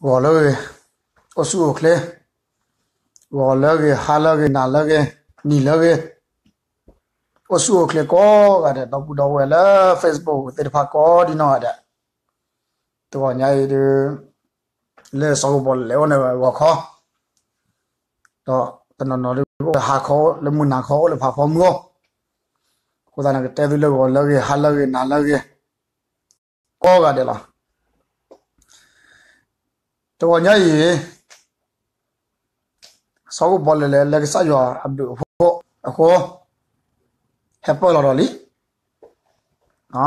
ဂီၤလၢဂ့ၤ, အိၣ်ဆူၣ်အိၣ်ချ့, ဂီၤလၢဂ့ၤ, ဟါလၢဂ့ၤ, နၤလၢဂ့ၤ, နံၤလၢဂ့ၤ, အိၣ်ဆူၣ်အိၣ်ချ့ကိးဂၤဒဲး ဒီပုၢ်ဒီဝဲၢ်လၢ Facebook သ့ၣ်တဖၣ်ကိးဒံနီၢ်ဂၤဒဲး, တဂီၤညါအံၤဒုး လၢစီၤကပီၤလဲၤလဲၤအိၣ်န့ၣ်ဂီၤခီ, ဒီးတနီၤနီၤဒုးအိၣ်လၢဟါခီ အိၣ်လၢမုၢ်နၤခီ အိၣ်လၢဖးဖီမုၢ်အိၣ်, အဃိသတးန့ၣ် ကတဲသုလၢဂီၤလၢဂ့ၤ, ဟါလၢဂ့ၤ, နၤလၢဂ့ၤ ကိးဂၤဒဲးလီၤ. တဂီၤညါအံၤ စီၤကပီၤလဲၤလဲၤလၢကစၢ်ယွၤအဘျုးအဖှိၣ်အဃိ ဟဲပၢၢ်လီၤဒီးလံ.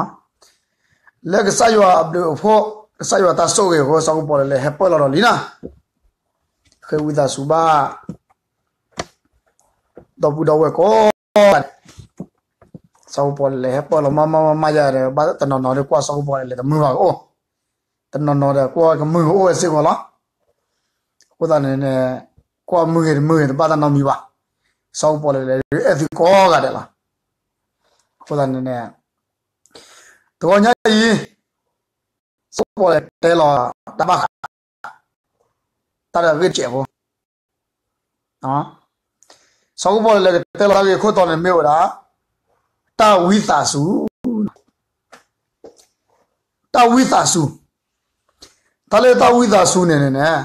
လၢကစၢ်ယွၤအဘျုးအဖှိၣ်, ကစၢ်ယွၤတၢ်ဆိၣ်ဂ့ၤအဃိ စီၤကပီၤလဲၤလဲၤဟဲပၢၢ်လီၤဒီးလံနီၤ. ဃ့ဝံသးစူၤဘၣ် ဒီပုၢ်ဒီဝဲၢ်ကိးဂၤဒဲး, စီၤကပီၤလဲၤလဲၤဟဲပၢၢ်လီၤမးမးမးမးယၤဒီး ဘၣ်တနီၤနီၤဒီးကွၢ်စီၤကပီၤလဲၤလဲၤတမုာ်ဘၣ်ကအိၣ်, တနီၤနီၤဒီးကွၢ်ကမုာ်ကအိၣ်ဝဲစ့ၢ်ကီးလီၤ. အဃိသတးန့ၣ်န့ၣ် ကွၢ်မုာ်ဂ့ၤတမုာ်ဂ့ၤတဘၣ်တၢ်နီတမံၤဘၣ်. စီၤကပီၤလဲၤလဲၤဒုးအဲၣ်သုကိးဂၤဒဲးလီၤ. အဃိသတးန့ၣ်န့ၣ် တဂီၤညါအံၤ စီၤကပီၤလဲၤတဲလီၤတၢ်ဘၣ်ဃး တၢ်တဂ့ၢ်တစဲးဖိ, စီၤကပီၤလဲၤလဲၤကတဲလီၤတၢ်ဂ့ၢ်ခိၣ်တီန့ၣ်မ့ၢ်ဝဲဒၣ် တၢ်ဝံသးစူၤ, တၢ်ဝံသးစူၤ, တၢ်လၢတၢ်ဝံသးစူၤန့ၣ်န့ၣ်န့ၣ်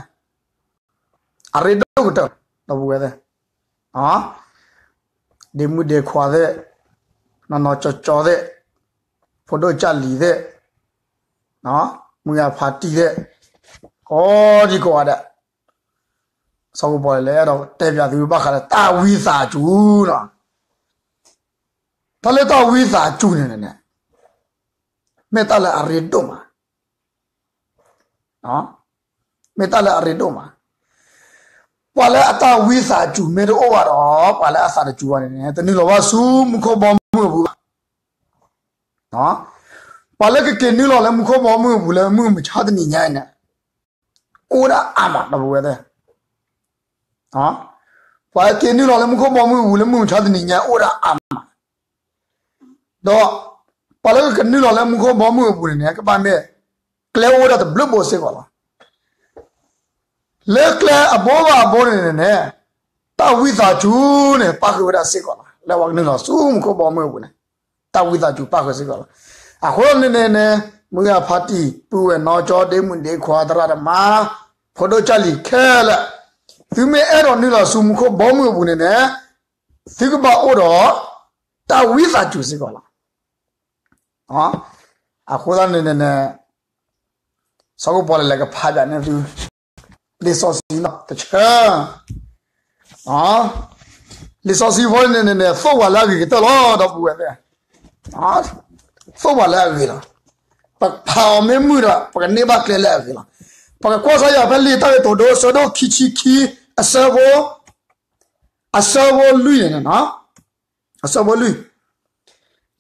အရ့ဒိၣ်ကတၢၢ် ဒီပုၢ်ဝဲၢ်သ့ၣ်, ဒ့မုၣ်ဒ့ခွါသ့ၣ်, နီၢ်နီၢ်ကၠီကၠီသ့ၣ်, ဖိဒိၣ်ကၢ်လံၤသ့ၣ်, မုၢ်ဂၤဖါတံၢ်သ့ၣ်, ကိးဒံကိးဂၤဒဲး, စီၤကပီၤလဲၤလဲၤအဲၣ်ဒိးတဲပၠးသုဘၣ်ဃးဒီး တၢ်ဝံသးစူၤလီၤ. တၢ်လၢတၢ်ဝံသးစူၤန့ၣ်န့ၣ် မ့ၢ်တၢ်လၢအရ့ဒိၣ်မး မ့ၢ်တၢ်လၢအရ့ဒိၣ်မး. ပှၤလၢအတၢ်ဝံသးစူၤမ့ၢ်တအိၣ်ဘၣ်ဒီး ပှၤလၢအသးတစူၤဘၣ်န့ၣ်န့ၣ် တနုာ်လီၤဘၣ်ဆူမူခိၣ်ဘီမုၢ်အပူၤဘၣ်. ပှၤလၢကက့ၤနုာ်လီၤလၢမူခိၣ်ဘီမုၢ်အပူၤလၢမုၢ်မဆါတနံၤညါအံၤန့ၣ် အိၣ်ဒၣ်အါမး ဒီပုၢ်ဝဲၢ်သ့ၣ်, ပှၤလၢက့ၤနုာ်လီၤလၢမူခိၣ်ဘီမုၢ်အပူၤလၢမုၢ်မဆါတနံၤညါအိၣ်ဒၣ်အါမး ဒီး ပှၤလၢကက့ၤနုာ်လီၤလၢမူခိၣ်ဘီမုၢ်အပူၤန့ၣ်န့ၣ် ကဘၣ်မ့ၢ် ကျဲအိၣ်ဝဲဒၣ်တဘျုးဘိစ့ၢ်ကီးလီၤ. လၢကျဲအဘိဘၣ်အဘိန့ၣ်န့ၣ်န့ၣ် တၢ်ဝံသးစူၤန့ၣ် ပၣ်ဃုာ်ဝဲဒၣ်စ့ၢ်ကီးလီၤ. လၢပှၤကနုာ်လီၤဆူမူခိၣ်ဘီမုၢ်အပူၤန့ၣ် တၢ်ဝံသးစူၤပၣ်ဃုာ်စ့ၢ်ကီးလီၤ. အဃိန့ၣ်န့ၣ်န့ၣ် မုၢ်ဂၤဖါတံၢ် ပုၢ်ဝဲၢ်နီၢ်ကၠီ ဒ့မုၣ်ဒ့ခွါ သရၣ်သမါ ဖိဒိၣ်ကၢ်လံၤခဲလၢာ် သုမ့ၢ်အဲၣ်ဒိးနုာ်လီၤဆူမူခိၣ်ဘီမုၢ်အပူၤန့ၣ်န့ၣ် သုကဘၣ်အိၣ်ဒီး တၢ်ဝံသးစူၤစ့ၢ်ကီးလီၤ. အဃိသတးန့ၣ်န့ၣ်န့ၣ် စီၤကပီၤလဲၤလဲၤကဖးပၠးန့ၢ်သု လံာ်စီဆှံနီတဆၢ, လံာ်စီဆှံဖိန့ၣ်န့ၣ်န့ၣ် သိၣ်ပှၤလၢအဂ့ၤကတၢၢ်လီၤ ဒီပုၢ်ဝဲၢ်သ့ၣ်, သိၣ်ပှၤလၢအဂ့ၤလီၤ. ပဖးအီၤမ့ၢ်မုာ်ဒီး ပကန့ၢ်ဘၣ်ကျဲလၢအဂ့ၤလီၤ. ပကကွၢ်စၢ်ယွၤဖဲလံာ်တၢ်ကတိၤဒိ အဆၢဒိၣ်ခံဆံခံ အဆၢဖိ အဆၢဖိလွံၢ်န့ၣ်န့ၣ် အဆၢဖိလွံၢ်,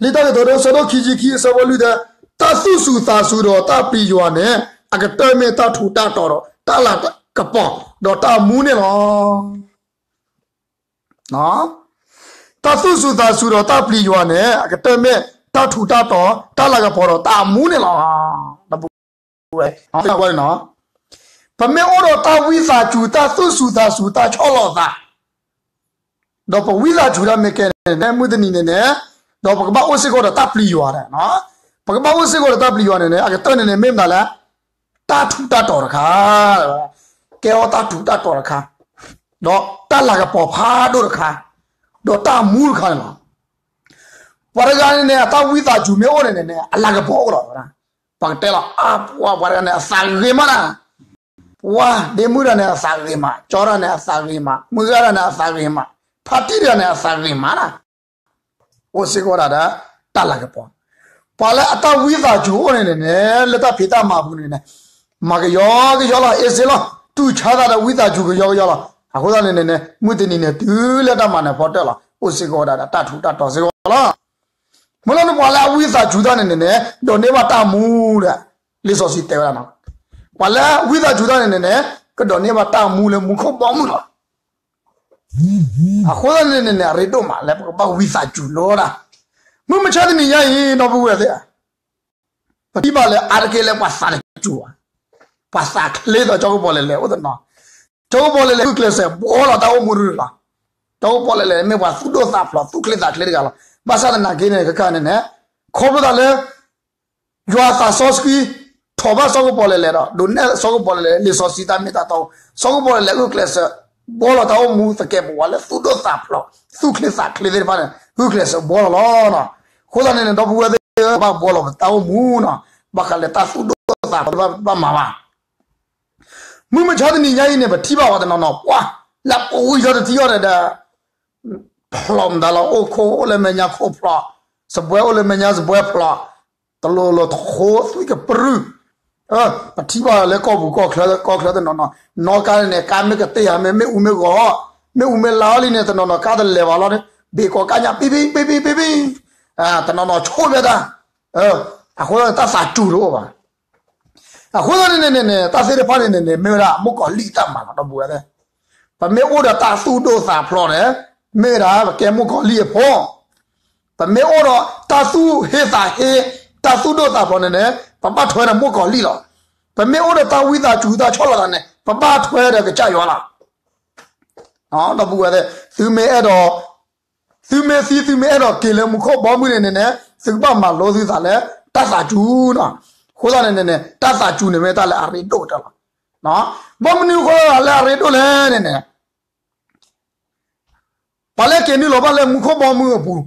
လံာ်တၢ်ကတိၤဒိ အဆၢဒိၣ်ခံဆံခံ အဆၢဖိလွံၢ်တဲ, တၢ်သူၣ်စူၤသးစူၤဒီးတၢ်ပျံၤယွၤန့ၣ် အကတၢၢ်မ့ၢ်တၢ်ထူးတၢ်တီၤဒီး တၢ်လၤကပီၤ ဒီးတၢ်မူန့ၣ်လီၤ. တၢ်သူၣ်စူၤသးစူၤဒီးတၢ်ပျံၤယွၤန့ၣ် အကတၢၢ်မ့ၢ်တၢ်ထူးတၢ်တီၤ တၢ်လၤကပီၤဒီးတၢ်မူန့ၣ်လီၤ. ပမ့ၢ်အိၣ်ဒီးတၢ်ဝံသးစူၤ တၢ်သူၣ်စူၤသးစူၤ တၢ်ဆီၣ်လီၤသး ဒီးပဝံသးစူၤတၢ်မ့ၢ်ကဲန့ၣ်န့ၣ် မုၢ်တနံၤန့ၣ်န့ၣ် ဒီးပကဘၣ်အိၣ်စ့ၢ်ကီးဒီးတၢ်ပျံၤယွၤန့ၣ်, ပကဘၣ်အိၣ်စ့ၢ်ကီးဒီးတၢ်ပျံၤယွၤန့ၣ်န့ၣ် အကတၢၢ်န့ၣ်န့ၣ် မ့ၢ်မနုၤလဲၣ်, တၢ်ထူးတၢ်တီၤတခါ, ကဲထီၣ်တၢ်ထူးတၢ်တီၤတခါ, ဒီးတၢ်လၤကပီၤဖးဒိၣ်တခါ, ဒီးတၢ်မူတခါန့ၣ်လီၤ. ပှၤတဂၤန့ၣ်န့ၣ် အတၢ်ဝံသးစူၤမ့ၢ်အိၣ်န့ၣ်န့ၣ်န့ၣ် အလၤကပီၤအိၣ်လီၤ. ပှၤကတဲလီၤ အါ ပှၤ ပှၤတဂၤန့ၣ် အသးဂ့ၤမးနၤ, ပှၤ ဒ့မုၣ်တဂၤန့ၣ် အသးဂ့ၤမး, ကၠီတဂၤန့ၣ် အသးဂ့ၤမး, မုၢ်ဂၤတဂၤန့ၣ် အသးဂ့ၤမး, ဖါတံၢ်တဂၤန့ၣ် အသးဂ့ၤမးနၤ, အိၣ်စ့ၢ်ကီးဒၣ်ဒီး တၢ်လၤကပီၤ. ပှၤလၢအတၢ်ဝံသးစူၤအိၣ်န့ၣ်န့ၣ်န့ၣ် လၢတၢ်ဖံးတၢ်မၤပူၤန့ၣ်န့ၣ် မၤကယီကယီလီၤ အ့စ့လီၤ, တူၢ်ဆါသးဒီးဝံသးစူၤကယီကယီလီၤ. အဃိသတးန့ၣ်န့ၣ်န့ၣ် မုၢ်တနံၤန့ၣ် တုၤလၢတၢ်မၤနၢၤဖီတၢၢ်လီၤ, အိၣ်စ့ၢ်ကီးဒၣ်ဒီး တၢ်ထူးတၢ်တီၤစ့ၢ်ကီးလီၤ. မ့ၢ်လၢနပှၤလၢအဝံသးစူၤတၢ်န့ၣ်န့ၣ်န့ၣ် ဒိးန့ၢ်ဘၣ်တၢ်မူဒီး လံာ်စီဆှံတဲဝဲဒၣ်နီၤ, ပှၤလၢဝံသးစူၤတၢ်န့ၣ်န့ၣ်န့ၣ် ကဒိးန့ၢ်ဘၣ်တၢ်မူလၢမူခိၣ်ဘီမုၢ်လီၤ. အဃိသတးန့ၣ်န့ၣ်န့ၣ် အရ့ဒိၣ်မးလၢပကဘၣ်ဝံသးစူၤလိာ်ဒၣ်, မုၢ်မဆါတနံၤညါအံၤ ဒီပုၢ်ဝဲၢ်သ့ၣ်ဧၢ, ပထံၣ်ဘၣ်လၢအါတက့ၢ်လၢပှၤသးတစူၤဘၣ်. ပှၤသးချ့ဒီး ကၠီကပီၤလဲၤလဲၤအိၣ်တနီၤ, ကၠီကပီၤလဲၤလဲၤဂုာ်ကျဲးစၢးဘှီလီၤတၢ်အိၣ်မူတရူးလီၤ. ကၠီကပီၤလဲၤလဲၤမ့ၢ်ပှၤသူၣ်ဒိၣ်သးဖျိး သူၣ်ချ့သးချ့တဂၤလီၤ. ဘၣ်ဆၣ်သနာ်က့န့ၣ် ခဲခါန့ၣ်န့ၣ် ခီဖျိသးလၢ ယွၤသးစီဆှံ ထိးဘၣ်စီၤကပီၤလဲၤလဲၤဒီး ဒိးနဲၣ်စီၤကပီၤလဲၤလဲၤ လံာ်စီဆှံတၢ်မ့ၢ်တၢ်တီ, စီၤကပီၤလဲၤလဲၤဂုာ်ကျဲးစၢး ဘှီလီၤတၢ်အိၣ်မူသကဲးပဝးလၢသူၣ်ဒိၣ်သးဖျိး သူၣ်ချ့သးချ့သ့ၣ်တဖၣ်န့ၣ် ဂုာ်ကျဲးစၢးဘှီလီၤလီၤ. အဃိသတးန့ၣ်န့ၣ် ဒီပုၢ်ဝဲၢ်သ့ၣ်ဧၢ ဘၣ်ဘှီလီၤပတၢ်အိၣ်မူနီၤ, ဘၣ်ဃးလၢတၢ်သူၣ်ဒိၣ်သးဖျိးတဖၣ်ဘၣ်မၤဘၣ်. မုၢ်မဆါတနံၤညါအံၤန့ၣ် ပထံၣ်ဘၣ်ဝဲတနီၤနီၤ ပှၤ လၢပဝံၤထီၣ်တထံၣ်အီၤဒီး ဖျိးမတၤလီၤ အိၣ်ခိၣ်အိၣ်လၢမဲာ်ညါခိၣ်ဖျိး, စပွဲအိၣ်လၢမဲာ်ညါစပွဲဖျိး, တလိၤလိၤတဃိသွံၣ်ကပြုၢ်, ပထံၣ်ဘၣ်လၢကီၢ်ပူၤကီၢ်ချၢ ကီၢ်ချၢတနီၤနီၤ, နီၢ်ကါန့ၣ်န့ၣ် ကါမ့ၢ်ကတ့ၢ်ဧါ မ့ၢ်မ့ၣ်အူမ့ၢ်ဂီၤ, မ့ၣ်အူမ့ၢ်လါအီၤလံန့ၣ် တနီၤနီၤကါတလဲၤဘၣ်လီၤန့ၣ် ဘ့ၣ်ကီၤကါညါ ပံပံ ပံပံ ပံပံ, တနီၤနီၤဆိၣ်ဝဲဒၣ်, အဃိသတးန့ၣ် တၢ်သးစူၤတအိၣ်ဘၣ်. အဃိသတးန့ၣ်န့ၣ်န့ၣ် တၢ်သ့ၣ်တဖၣ်န့ၣ်န့ၣ်န့ၣ် မ့ၢ်ဝဲဒၣ်မိၢ်ကီၤလံၢ်အတၢ်မၤလီၤ ဒီပုၢ်ဝဲၢ်သ့ၣ်, ပမ့ၢ်အိၣ်ဒီးတၢ်သူၣ်ဒိၣ်သးဖျိးန့ၣ် မ့ၢ်ဝဲဒၣ်ပကဲမိၢ်ကီၤလံၢ်အဖိ, ပမ့ၢ်အိၣ်ဒီးတၢ်သူၣ်ဟ့သးဟ့ တၢ်သူၣ်ဒိၣ်သးဖျိးန့ၣ်န့ၣ် ပဘၣ်ထွဲဒီးမိၢ်ကီၤလံၢ်လီၤ. ပမ့ၢ်အိၣ်ဒီးတၢ်ဝံသးစူၤတၢ်ဆီၣ်လီၤသးန့ၣ် ပဘၣ်ထွဲဒီးကစၢ်ယွၤလီၤ. ဒီပုၢ်ဝဲၢ်သ့ၣ် သုမ့ၢ်အဲၣ်ဒိး သုမ့ၢ်သံ သုမ့ၢ်အဲၣ်ဒိးက့ၤလၢမူခိၣ်ဘီမုၢ်န့ၣ်န့ၣ်န့ၣ် သုကဘၣ်မၤလိသုသးလၢတၢ်သးစူၤနီၤ. အဃိသတးန့ၣ်န့ၣ်န့ၣ် တၢ်သးစူၤန့ၣ်မ့ၢ်တၢ်လၢအရ့ဒိၣ်ကတၢၢ်လီၤ. ဘီမနုၤအဃိလၢအရ့ဒိၣ်လဲၣ်န့ၣ်န့ၣ် ပှၤလၢက့ၤနုာ်လီၤဘၣ်လၢမူခိၣ်ဘီမုၢ်အပူၤ,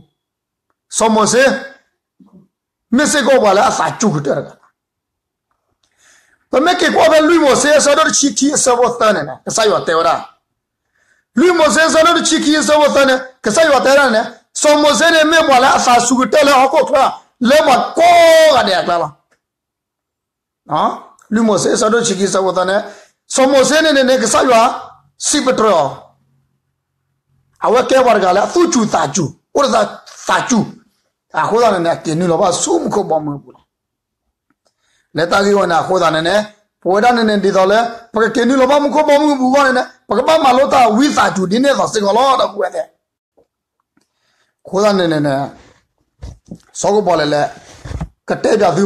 စီၤမိၤၡ့ မ့ၢ်စ့ၢ်ကီးပှၤလၢအသးစူၤကတၢၢ်တဂၤလီၤ. ပမ့ၢ်က့ၤကွၢ်ဖဲလွံၢ်မိၤၡ့အဆၢဒိၣ်တဆံခံအဆၢဖိသၢန့ၣ်န့ၣ် ကစၢ်ယွၤတဲဝဲဒၣ်, လွံၢ်မိၤၡ့အဆၢဒိၣ်တဆံခံအဆၢဖိသၢန့ၣ် ကစၢ်ယွၤတဲဒၣ်န့ၣ် စီၤမိၤၡ့န့ၣ်မ့ၢ်ပှၤလၢအသးစူၤကတၢၢ်လၢဟီၣ်ခိၣ်ချၢ လၢပှၤကိးဂၤဒဲးအကျါလီၤ. လွံၢ်မိၤၡ့အဆၢဒိၣ်တဆံခံအဆၢဖိသၢန့ၣ် စီၤမိၤၡ့န့ၣ်န့ၣ်န့ၣ် ကစၢ်ယွၤစံးပတြၢၤအီၤ အဝဲကဲပှၤတဂၤလၢအသူၣ်စူၤသးစူၤ အိၣ်ဒီးသးစူၤ, အဃိသတးန့ၣ်န့ၣ် အက့ၤနုာ်လီၤဘၣ်ဆူမူခိၣ်ဘီမုၢ်အပူၤလီၤ. လၢတၢ်ဂ့ၢ်ဝဲန့ၣ်အဃိသတးန့ၣ်န့ၣ် ပဝဲဒၣ်န့ၣ်န့ၣ် ဒ်သိးလၢ ပကက့ၤနုာ်လီၤဘၣ်မူခိၣ်ဘီမုၢ်အပူၤအဂီၢ်န့ၣ်န့ၣ် ပကဘၣ်မၤလိတၢ်ဝံသးစူၤဒ်န့ၣ်အသိးစ့ၢ်ကီးလီၤ ဒီပုၢ်ဝဲၢ်သ့ၣ်. အဃိသတးန့ၣ်န့ၣ်န့ၣ် စီၤကပီၤလဲၣ်လဲၣ် ကတဲပၠးသုပူဖိတယုၢ် တဂီၤညါအံၤ တ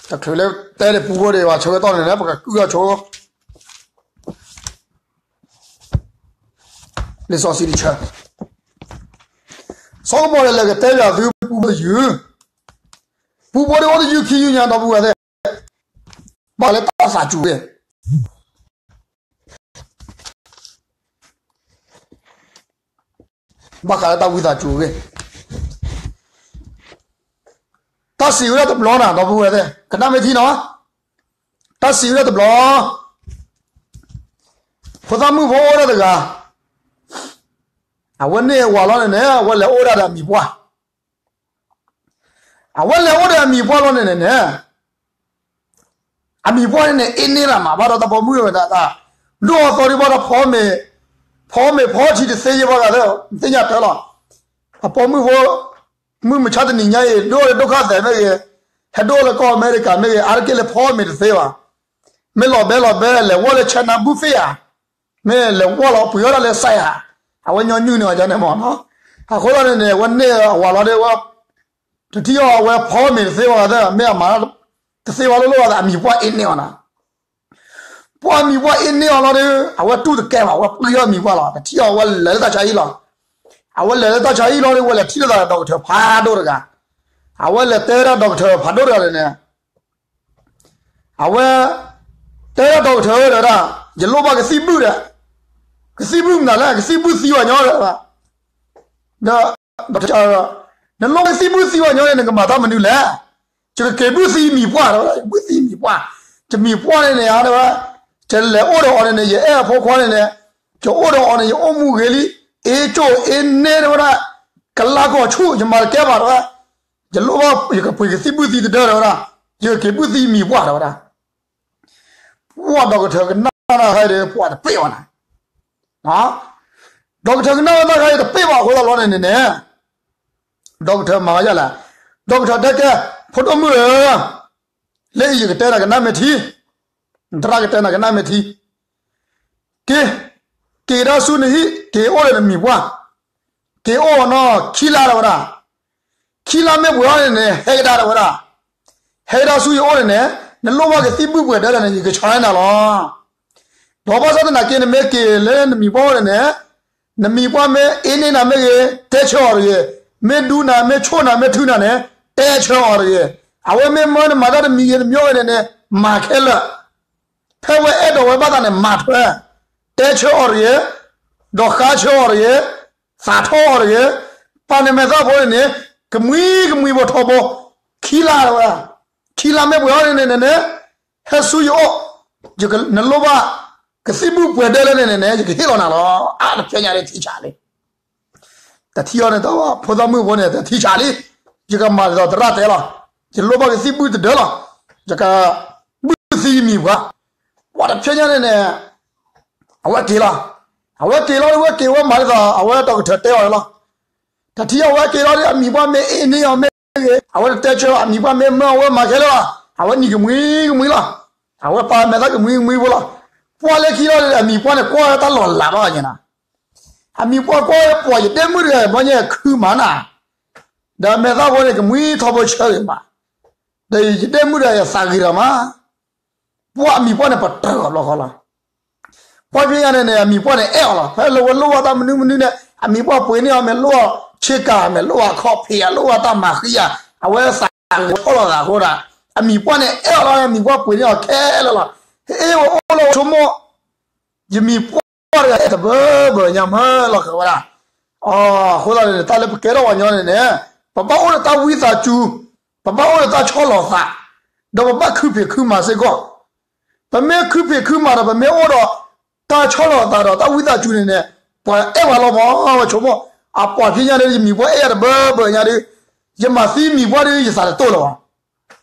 ချုးလၢတဲဒၣ်ပူဖိဒံးဘၣ် ဆၢကတီၢ်န့ၣ်န့ၣ် ပကကုၢ်ထီၣ်ဆိ လံာ်စီဆှံတဆၢ, စီၤကပီၤလဲၣ်လဲၣ်ကတဲပၠးသုပူဖိတယုၢ်, ပူဖိဒံးအိၣ်တယုၢ်ခံယုၢ်ညါ ဒီပုၢ်ဝဲၢ်သ့ၣ်, ဘၣ်ဃးလၢတၢ်သးစူၤဂ့ၤ ဘၣ်ဃးလၢတၢ်ဝံသးစူၤအဂ့ၢ်, တၢ်စံးဝဲဒၣ်တဘျီနၤ ဒီပုၢ်ဝဲၢ်သ့ၣ် ကနၣ်မ့ၢ်ထံနီၤ, တၢ်စံးဝဲဒၣ်တဘျီ, ဖိသၣ်မုၣ်ဖိအိၣ်ဒၣ်တဂၤ, အဝဲန့ၢ်အဝၤလီၤန့ၣ်န့ၣ် အဝဲလဲၤအိၣ်ဒၣ်ဒီးအမံၤပှၢ် အဝဲလဲၤအိၣ်ဒီးအမံၤပှၢ်လီၤန့ၣ်န့ၣ်န့ၣ်, အမံၤပှၢ်န့ၣ်န့ၣ် အ့န့ၢ်လၢမးဘၣ်ဒီးတၢ်ပိာ်မုၣ်ဝဲဒၣ်, ဒိၣ်အသီဒံးဘၣ်ဒီး ဖီမ့ၤ, ဖီမ့ၤဖီထံတသ့ယဲၢ်ဘၣ်ဂၤသ့ၣ် သ့ၣ်ညါတၢ်လီၤ, အပိာ်မုၣ်ဖိ, မုၢ်မဆါတနံၤညါအံၤ ဒိၣ်လၢဒိၣ်ခါသဲးမ့ၢ်ဂ့ၤ, ဟဲဒိၣ်လၢကီၢ်အမဲရကၤမ့ၢ်ဂ့ၤ အါတက့ၢ်လၢဖီမ့ၤတသ့ဘၣ်, မ့ၢ်လီၤဘဲလီၤဘဲ လဲၤဝီၢ်လၢ China buffet ဧါ, မ့ၢ်လဲၤဝီၢ်လီၤပှ့ၤအီၣ်ဒၣ်လၢ site ဧါ, အဝဲညီနုၢ်န့ၢ်အီၤဒ်န့ၣ်မးနီၤ, အဃိသတးန့ၣ်န့ၣ် အဝဲန့ၢ်အဝၤလီၤဒီး တထံၣ်အီၤအဝဲဖီမ့ၤတသ့ဘၣ်ဂၤသ့ၣ် မ့ၢ်အမၤတသ့ဘၣ်လိၣ်လိၣ်ဂၤသ့ၣ် အမံၤပှၢ်အ့န့ၢ်အီၤနၤ, ပှၤအမံၤပှၢ်အ့န့ၢ်အီၤလီၤဒီး အဝဲတူၢ်တကဲဘၣ် အဝဲပှ့ၤအီၣ်မံၤပှၢ်လီၤ တထံၣ်အီၤအဝဲလဲၤလၢတၢ်ဆါဟံၣ်လီၤ, အဝဲလဲၤလၢတၢ်ဆါဟံၣ်လီၤဒီး အဝဲလဲၤထံၣ်လိာ်သးဒီး ဒီကထၢၣ်ဖးဒိၣ်တဂၤ, အဝဲလဲၤတဲဝဲဒၣ်ဒီကထၢၣ်ဖးဒိၣ်တဂၤန့ၣ်န့ၣ် အဝဲ တဲဒၣ်ဒီကထၢၣ်ဝဲဒၣ်, ယလိၣ်ဘၣ်ကသံၣ်ဘုၣ်ဒီး, ကသံၣ်ဘုၣ်မနုၤလဲၣ် ကသံၣ်ဘုၣ်သံဝဲညီဒီး, ဒီး, နလိၣ်ကသံၣ်ဘုၣ်သံဝဲညီန့ၣ် နကမၤတၢ်မနုၤလဲၣ်, ယကက့ၤဘုၣ်သံမံၤပှၢ်တဲဝဲဒၣ် ယဘုၣ်သံမံၤပှၢ်, ယမံၤပှၢ်န့ၣ်န့ၣ်တဲဝဲ, ယလဲၤအိၣ်ဒီးအီၤန့ၣ်န့ၣ် ယအဲၣ်အဖိခွါန့ၣ်န့ၣ်, ယအိၣ်ဒီးအီၤန့ၣ် ယအိၣ်မူဂ့ၤလံ, အ့ၣ်ကၠိၣ်အ့ၣ်န့ၢ်တဲဝဲဒၣ်, ကလါကီၢ်ဆူၣ် ယမၤတကဲဘၣ်တဲဝဲ ယလိၣ်ဘၣ်ယကပှ့ၤကသံၣ်ဘုၣ်သံတဒၢတဲဝဲဒၣ်, ယကက့ၤဘုၣ်သံမံၤပှၢ်တဲဝဲဒၣ်, ပှၢ်ဒီကထၢၣ်ကနၣ်တၢ်ခါအံၤဒီး ပှၢ်တပ့ၢ်ဘၣ်နၤ, ဒီကထၢၣ်ကနၣ်တၢ်ခါအံၤတပ့ၢ်ဘၣ်အဃိသတးလီၤန့ၣ်န့ၣ်, ဒီကထၢၣ်မၤဝဲဒ်လဲၣ်, ဒီကထၢၣ်တဲကဲ, ဖိဒိၣ်မုၣ်ဧၢ, လၢအံၤယကတဲနၤကနၣ်မ့ၢ်ထံ, သရၣ်ကတဲနၤကနၣ်မ့ၢ်ထံ က့ၤ, က့ၤကဒါဆူနဟံၣ် က့ၤအိၣ်ဒီးနမံၤပှၢ်, က့ၤအိၣ်နီၤ ခံလါတဲဝဲဒၣ်, ခံလါမ့ၢ်ပှဲၤအီၤန့ၣ်န့ၣ် ဟဲကဒါတဲဝဲဒၣ်, ဟဲဒၣ်ဆူယအိၣ်န့ၣ်န့ၣ်, နလိၣ်ဘၣ်ကသံၣ်ဘူၣ်ပှဲၤဒၢလဲၣ်န့ၣ် ယကဆါနၤလီၤ. ဒီးဘၣ်ဆၣ်သနာ်က့ နမ့ၢ်က့ၤလၢနမံၤပှၢ်အိၣ်န့ၣ်န့ၣ်, နမံၤပှၢ်မ့ၢ်အ့န့ၢ်နၤမ့ၢ်ဂ့ၤ, တဲဆၢအီၤတဂ့ၤ, မ့ၢ်ဒူနၤ မ့ၢ်ဆိၣ်နၤ မ့ၢ်ထုနၤန့ၣ်, တဲဆၢအီၤတဂ့ၤ. အဝဲမ့ၢ်မၢနမၤတၢ်တမံၤဂ့ၤတမံၤဂ့ၤန့ၣ်န့ၣ်, မၤခဲလၢာ်, ဖဲဝဲအဲၣ်ဒိးဝဲဘၣ်သးန့ၣ် မၤထွဲ, တဲဆၢအီၤတဂ့ၤ, ဒီးဃါဆၢအီၤတဂ့ၤ, သးထီၣ်အီၤတဂ့ၤ, ပာ်နမဲာ်သၣ်ဖိန့ၣ်န့ၣ်, ကမှံကမှံဖိထီဘိ, ခံလါဝဲ, ခံလါမ့ၢ်ပှဲၤအီၤန့ၣ်န့ၣ်န့ၣ်, ဟဲဆူယအိၣ်, နလိၣ်ဘၣ်ကသံၣ်ဘူၣ်ပှဲၤဒၢလဲၣ်န့ၣ်န့ၣ်န့ၣ် ယကဟ့ၣ်လီၤနၤလီၤ. အါတဖျဲညါဒ်ထံဆးလံ တထံၣ်အီၤန့ၣ် တၢ်ဖိသၣ်မုၣ်ဖိန့ၣ် တထံၣ်ဆးလံ, ယကမၤဒ်သိးသရၣ်တဲလီၤ, ယလိၣ်ဘၣ်ကသံၣ်ဘူၣ်တဒၢလီၤ, ယကဘုၣ်သံယမံၤပှၢ်, ပှၤတဖျဲညါန့ၣ်န့ၣ်, အဝဲက့ၤလီၤ, အဝဲက့ၤလီၤ အဝဲက့ၤဝဲမၤဒ်သိး အဝဲဒီကထၢၣ်တဲအီၤန့ၣ်လီၤ. တထံၣ်အဝဲက့ၤလီၤဒီး အမံၤပှၢ်မ့ၢ်အ့န့ၢ်အီၤမ့ၢ်ဂ့ၤ, အဝဲတတဲဆၢဘၣ်, အမံၤပှၢ်မ့ၢ်မၢအဝဲမၤခဲလၢာ်လီၤ, အဝဲနံၤကမှံကမှံလီၤ, အဝဲပာ်မဲာ်သၣ်ကမှံကမှံဖိလီၤ. ပှၢ်လၢခံလီၤဒီး အမံၤပှၢ်န့ၣ် ကွၢ်ဝဲတၢ်လီၤလးဘၣ်ညါနၤ, အမံၤပှၢ်ကွၢ်ဝဲ ပှၤယဒဲမုၣ်တဂၤဘျီညါခုမးနၤ, ဒီးမဲာ်သၣ်ဖိန့ၣ် ကမှံထီဘိဆၢဂ့ၤမး, ဒီးယဒဲမုၣ်တဂၤယသးဂ့ၤဒီးမး, ပှၢ်အမံၤပှၢ်န့ၣ် ပတၢၢ်အီၤဘျီဃီလီၤ. ပှၢ်ဖဲညါန့ၣ်န့ၣ် အမံၤပှၢ်န့ၣ်အဲၣ်အီၤလီၤ. ဖဲလၢဝဲလိၣ်ဘၣ်တၢ်မနုၤမနုၤန့ၣ် အမံၤပှၢ်ပှ့ၤန့ၢ်အီၤ မ့ၢ်လိၣ်ဘၣ်ဆ့ကၤ မ့ၢ်လိၣ်ဘၣ်ခီၣ်ဖံးဧါ လိၣ်ဘၣ်တၢ်မၤဃံဧါ, အဝဲသးဂ့ၤထီၣ်လီၤသးအဃိဒီး အမံၤပှၢ်န့ၣ်အဲၣ်အီၤလီၤ. အမံၤပှၢ်ပှ့ၤန့ၢ်အီၤခဲလၢာ်လီၤ. ဟ့ၣ်ဝဲအိၣ်လၢဝဲဆိကမိၣ် ယမံၤပှၢ်တဂၤအဲၣ်တဘၢဘၢညါမၢလီၤဃၢၤဝဲဒၣ်. အဃိသတးန့ၣ် တၢ်လၢပကဲထီၣ်ပှၤကညီန့ၣ်န့ၣ် ပဘၣ်အိၣ်ဒီးတၢ်ဝံသးစူၤ, ပဘၣ်အိၣ်ဒီးတၢ်ဆီၣ်လီၤသး, ဒီးပဘၣ်ခုဖံးခုမၤစ့ၢ်ကီး. ပမ့ၢ်ခုဖံးခုမၤဒီး ပမ့ၢ်အိၣ်ဒီးတၢ်ဆီၣ်လီၤသးဒီးတၢ်ဝံသးစူၤန့ၣ်န့ၣ် ပှၤအဲၣ်ပှၤလီၤမၢ. ဝဲဆိကမိၣ် အပှၤဖဲညါဒီး ယမံၤပှၢ်အဲၣ်ယၤတဘၢဘၢညါဒီး ယမၤသံမံၤပှၢ်ဒီး ယသးတတိၢ်လၢၤဘၣ်.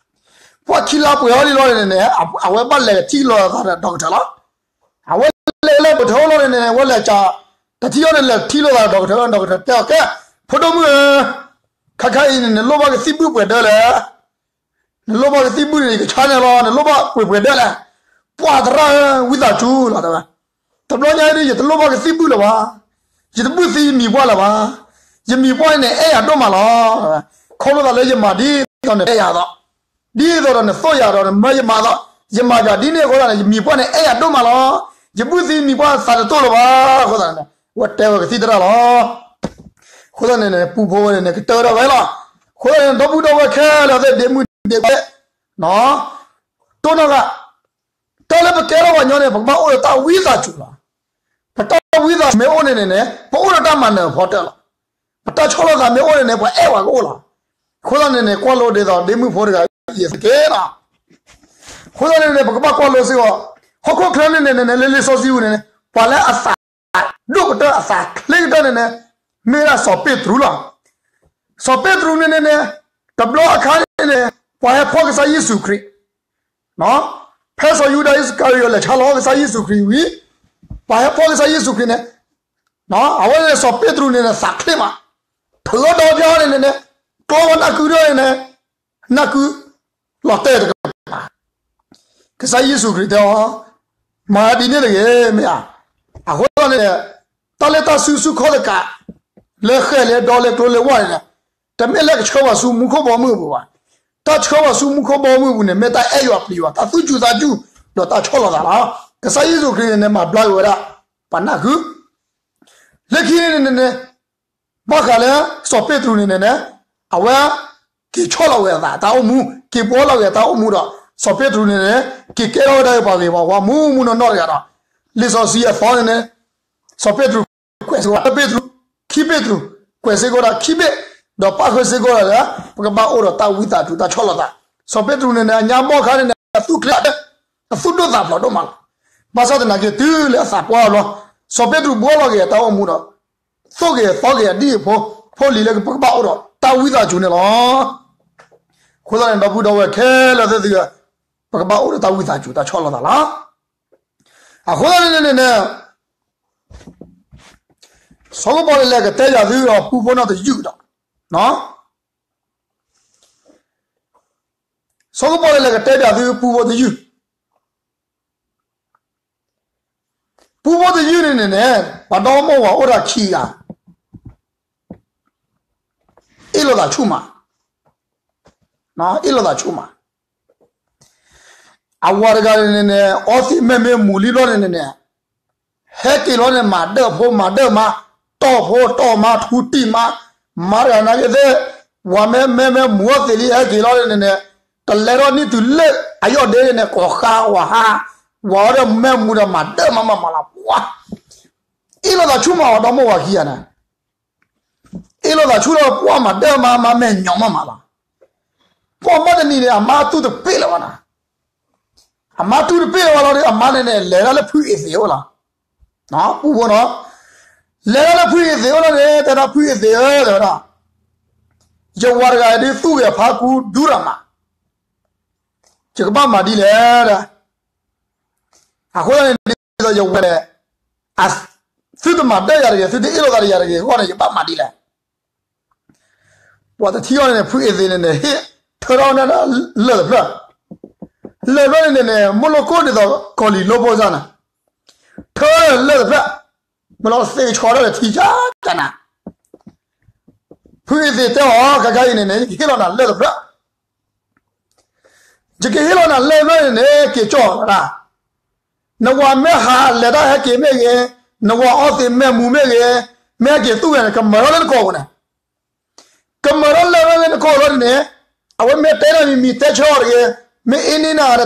ပှၢ်ခံလါပှဲၤအီၤလံလီၤန့ၣ်န့ၣ် အဝဲဘၣ်လဲၤထံၣ်လိာ်သးဒီး ဒီကထၢၣ်လီၤ. အဝဲလဲၤလၢဒီကထၢၣ်လီၤန့ၣ်န့ၣ် အဝဲလဲၤကး တထံၣ်အီၤန့ၣ် လဲၤထံၣ်လိာ်သးဒီး ဒီကထၢၣ်, ဒီကထၢၣ်တဲအီၤ ကဲ, ဖိဒိၣ်မုၣ်ဧၢ, ခါခါအံၤန့ၣ် နလိၣ်ဘၣ်ကသံၣ်ဘူၣ်ပှဲၤဒၢလဲၣ်. နလိၣ်ဘၣ်ကသံၣ်ဘူၣ်န့ၣ် ယကဆါန့ၣ်လီၤ. နလိၣ်ဘၣ်ပှဲၤပှဲၤဒၢလဲၣ်. ပှၢ်သရၣ်ဧၢ, ဝံသးစူၤလီၤတဲဝဲ. တဘျီညါအံၤဒီး ယတလိၣ်ဘၣ်ကသံၣ်ဘူၣ်လၢၤဘၣ်. ယတဘုၣ်သံယမံၤပှၢ်လၢၤဘၣ်. ယမံၤပှၢ်န့ၣ် အဲၣ်ယၤဒိၣ်မးလီၤ. ခီဖျိသးလၢယမၤဒ်သိးနအဲၣ်ယၤအသိး, ဒ်သိးဒီးနသိၣ်ယၤဒီးနမၢယမၤအသိး, ယမၤယၤဒ်န့ၣ်အဃိသတးန့ၣ် ယမံၤပှၢ်န့ၣ် အဲၣ်ယၤဒိၣ်မးလီၤ. ယဘုၣ်သံယမံၤပှၢ်သးတတိၢ်လၢၤဘၣ်. အဃိသတးန့ၣ် ဝဲတဲဝဲကသံၣ်သရၣ်လီၤ. အဃိသတးန့ၣ် ပူဖိဝဲန့ၣ် ကတၢၢ်ထီၣ်ဝဲလီၤ. အဃိသတးန့ၣ် ဒီပုၢ်ဒီဝဲၢ်ခဲလၢာ်သ့ၣ် ဒ့မုၣ်ဒ့ခွါ တိၢ်နီၢ်ဂၤ, တၢ်လၢပကဲထီၣ်ပှၤကညီန့ၣ် ပကဘၣ်အိၣ်ဒီးတၢ်ဝံသးစူၤလီၤ. ပတၢ်ဝံသးစူၤမ့ၢ်အိၣ်န့ၣ်န့ၣ်န့ၣ် ပအိၣ်ဒီးတၢ်မၤနၢၤဖီတၢၣ်လီၤ. ပတၢ်ဆီၣ်လီၤသးမ့ၢ်အိၣ်န့ၣ်န့ၣ် ပှၤအဲၣ်ပှၤကအိၣ်လီၤ. အဃိသတးန့ၣ်န့ၣ် ကွၢ်လိဒ်သိးဒ့မုၣ်ဖိတဂၤ ယသက့လီၤ. အဃိသတးန့ၣ်န့ၣ် ပကဘၣ်ကွၢ်လိစ့ၢ်ကီး, ဟီၣ်ခိၣ်ချၢန့ၣ်န့ၣ်န့ၣ် လၢလံာ်စီဆှံပူၤန့ၣ်န့ၣ် ပှၤလၢအသးဒိၣ်ကတၢၢ် အသးချ့ကတၢၢ်န့ၣ်န့ၣ် မ့ၢ်ဒၣ်စီၤပ့းတရူးလီၤ. စီၤပ့းတရူးန့ၣ်န့ၣ်န့ၣ် တဘျီအခါန့ၣ်န့ၣ် ပှၤဟဲဖီၣ်ကစၢ်ယ့ၣ်ၡူးခရံာ် ဖဲစီၤယူဒၤအံၣ်စကၤရံၤယိာ် လဲၤဆါလီၤကစၢ်ယ့ၣ်ၡူးခရံာ်ဝံၤ, ပှၤဟဲဖီၣ်ကစၢ်ယ့ၣ်ၡူးခရံာ်န့ၣ်, အဝဲန့ၣ်စီၤပ့းတရူးန့ၣ်န့ၣ် သးချ့မး, ထုးဒီဖျါန့ၣ်န့ၣ်န့ၣ်, ကျီဝဲနၢ်ကုဒၢန့ၣ်န့ၣ်, နၢ်ကု, လီၤတဲာ်တကပၤ ကစၢ်ယ့ၣ်ၡူးခရံာ်တဲအီၤ, မၤဒ်န့ၣ်တဂ့ၤ မ့ၢ်ဧါ. အဃိသတးန့ၣ်, တၢ်လၢတၢ်စုဆူၣ်ခီၣ်သကး, လၢဃဲၣ်လၢဒီလၢကျိလၢဝၢ်န့ၣ်, တမ့ၢ်လၢကဆှၢပှၤဆူမူခိၣ်ဘီမုၢ်အပူၤဘၣ်. တၢ်ဆှၢပှၤဆူမူခိၣ်ဘီမုၢ်အပူၤန့ၣ် မ့ၢ်တၢ်အဲၣ်ယွၤပျံၤယွၤ တၢ်သူၣ်စူၤသးစူၤ ဒီးတၢ်ဆီၣ်လီၤသးလီၤ. ကစၢ်ယ့ၣ်ၡူးခရံာ်န့ၣ်န့ၣ် မၤဘျါက့ၤဝဲဒၣ် ပှၤနၢ်ကု လၢခံန့ၣ်န့ၣ်န့ၣ်, ဘၣ်ဃးလၢစီၤပ့းတရူးန့ၣ်န့ၣ်န့ၣ်, အဝဲက့ၤဆီၣ်လီၤဝဲအသးတၢ်အိၣ်မူ, က့ၤပှီၢ်လီၤက့ၤအတၢ်အိၣ်မူဒီး, စီၤပ့းတရူးန့ၣ်န့ၣ်, က့ၤကဲထီၣ်ဝဲဒၣ်ပှၤဂ့ၤပှၤဝါမူမူနီၢ်နီၢ်တဂၤဒီး, လံာ်စီဆှံအသီန့ၣ်န့ၣ်, စီၤပ့းတရူးကွဲးစ့ၢ်ကီး တၢ်ပ့းတရူး, ခံပ့းတရူး, ကွဲးစ့ၢ်ကီးဒၣ်ခံဘ့ၣ်, ဒီးပၣ်ဃုာ်စ့ၢ်ကီးဒၣ်လၢ ပကဘၣ်အိၣ်ဒီးတၢ်ဝံသးစူၤတၢ်ဆီၣ်လီၤသး. စီၤပ့းတရူးန့ၣ်န့ၣ် အညါဘီၣ်ခါန့ၣ်န့ၣ် အသူၣ်ချ့, အသူၣ်ဒိၣ်သးဖျိးဒိၣ်မးလီၤ. ဘၣ်ဆၣ်သနာ်က့တုၤလၢအသးပှၢ်အဘျီ, စီၤပ့းတရူးဘှီလီၤက့ၤအတၢ်အိၣ်မူဒီး, သိၣ်က့ၤသီက့ၤအဒံၣ်အဖိ, ဖိလံၤလၢပကဘၣ်အိၣ်ဒီးတၢ်ဝံသးစူၤန့ၣ်လီၤ. အဃိသတးန့ၣ် ဒီပုၢ်ဒီဝဲၢ်ခဲလၢာ်သ့ၣ်သုဧၢ, ပကဘၣ်အိၣ်ဒီးတၢ်ဝံသးစူၤတၢ်ဆီၣ်လီၤသးလီၤ. အဃိသတးန့ၣ်န့ၣ်န့ၣ်, စီၤကပီၤလဲၣ်လဲၤကတဲပၠးသုဒီးပူဖိနီၢ်တယုၢ်ကဒီး, စီၤကပီၤလဲၣ်လဲၤကတဲပၠးသုပူဖိတယုၢ်, ပူဖိတယုၢ်န့ၣ်န့ၣ်န့ၣ် ပှၤဒီမိၢ်ဝၤအိၣ်ဒီးခံဂၤ, အ့ၣ်လိာ်သးဆူၣ်မး, အ့ၣ်လိာ်သးဆူၣ်မး. အဝၤတဂၤန့ၣ်န့ၣ်န့ၣ် အီသံးမ့ၢ်မ့ၢ်မူၤလံဘျီန့ၣ်န့ၣ်န့ၣ် ဟဲက့ၤလီၤန့ၣ် မၤဒၢၣ်ဖိမၤဒၢၣ်မါ, တီၢ်ဖိတီၢ်မါ ထူတံၢ်မါ, မၤတဂၤနာ်က့သ့ၣ်, ဝၤမ့ၢ်မ့ၢ်မ့ၢ်မူၤအီသံးလံ ဟဲက့ၤလီၤန့ၣ်န့ၣ်, တလဲၤထီၣ်နံၣ်တုၤလၢအယီၢ်ဒ့န့ၣ် ကိးဃါဝၤဟါ, ဝၤအီၤဒီးမ့ၢ်မူၤဒီးမၤဒၢၣ်မါမၤမၤလီၤ ပှၤ အ့ၣ်လိာ်သးဆူၣ်မးအီၤဒီမိၢ်ဝၤခံဂၤန့ၣ် အ့ၣ်လိာ်သးဆူၣ်လၢပှၤမၤဒၢၣ်မါမၤမဲာ်ညီမးမးလီၤ. ပှၤမၤတနံၤန့ၣ် အမါသူၣ်တပ့ၢ်လၢၤဘၣ်နၤ, အမါသူၣ်တပ့ၢ်လၢၤဘၣ်လီၤဒီး အမါန့ၣ်န့ၣ် လဲၤဒၣ်လၢဖုအ့သ့းအိၣ်လီၤ. ပူဖိနီၤ, လဲၤဒၣ်လၢဖုအ့သ့းအိၣ်လီၤန့ၣ် တဲဒၣ်ဖုအ့သ့းဧၢ တဲဝဲဒၣ်, ယဝၤတဂၤဒုးသူၣ်ဂဲၤဖးကူဒူရၤမး, ယကဘၣ်မၤဒ်လဲၣ်ဒၣ် အဃိန့ၣ် ဒ်သိးယဝၤန့ၣ် သုတမၤဒၢၣ်ယၤတဂ့ၤ သုတအ့ၣ်လိာ်သးဒီးယၤတဂ့ၤအဂီၢ်န့ၣ် ယဘၣ်မၤဒ်လဲၣ်. ပှၤတထံၣ်အီၤန့ၣ် ဖုအ့သ့းန့ၣ်န့ၣ် ဟ့ၣ်ထၢထီၣ်ဝဲဒၣ်လၢၢ်တဖျၢၣ်, လၢၢ်တဖျၢၣ်န့ၣ်န့ၣ် မ့ၢ်လိၣ်ကိၣ်ဒ်သိးကီၢ်လံၤလိၣ်ဘိစၢ်နၤ, ထၢလၢၢ်တဖျၢၣ်, မ့ၢ်လီၤသ့ကဆီဒၣ်ဒီးထံကၢ်ကၢ်နၤ ဖုအ့သ့းတဲအီၤ ခဲခါအံၤန့ၣ်န့ၣ် ယကဟ့ၣ်လီၤနၤလၢၢ်တဖျၢၣ်, ယကဟ့ၣ်လီၤနၤလၢၢ်တဖျၢၣ်န့ၣ်န့ၣ် က့ၤကၠီၣ်ဝဲဒၣ်, နဝၤမ့ၢ်ဟးလဲၤတၢ်ဟဲက့ၤမ့ၢ်ဂ့ၤ, နဝၤအီသံးမ့ၢ်မူၤမ့ၢ်ဂ့ၤ, မ့ၢ်ဟဲက့ၤသူၣ်ဂဲၤန့ၣ် ကမၤထီၣ်လၢနကိာ်ပူၤန့ၣ်, ကမၤထီၣ်လၢၢ်လၢနကိာ်လီၤန့ၣ်န့ၣ်, အဝဲမ့ၢ်တဲနၤမံၤမံၤ တဲဆၢအီၤတဂ့ၤ, မ့ၢ်အ့န့နၤ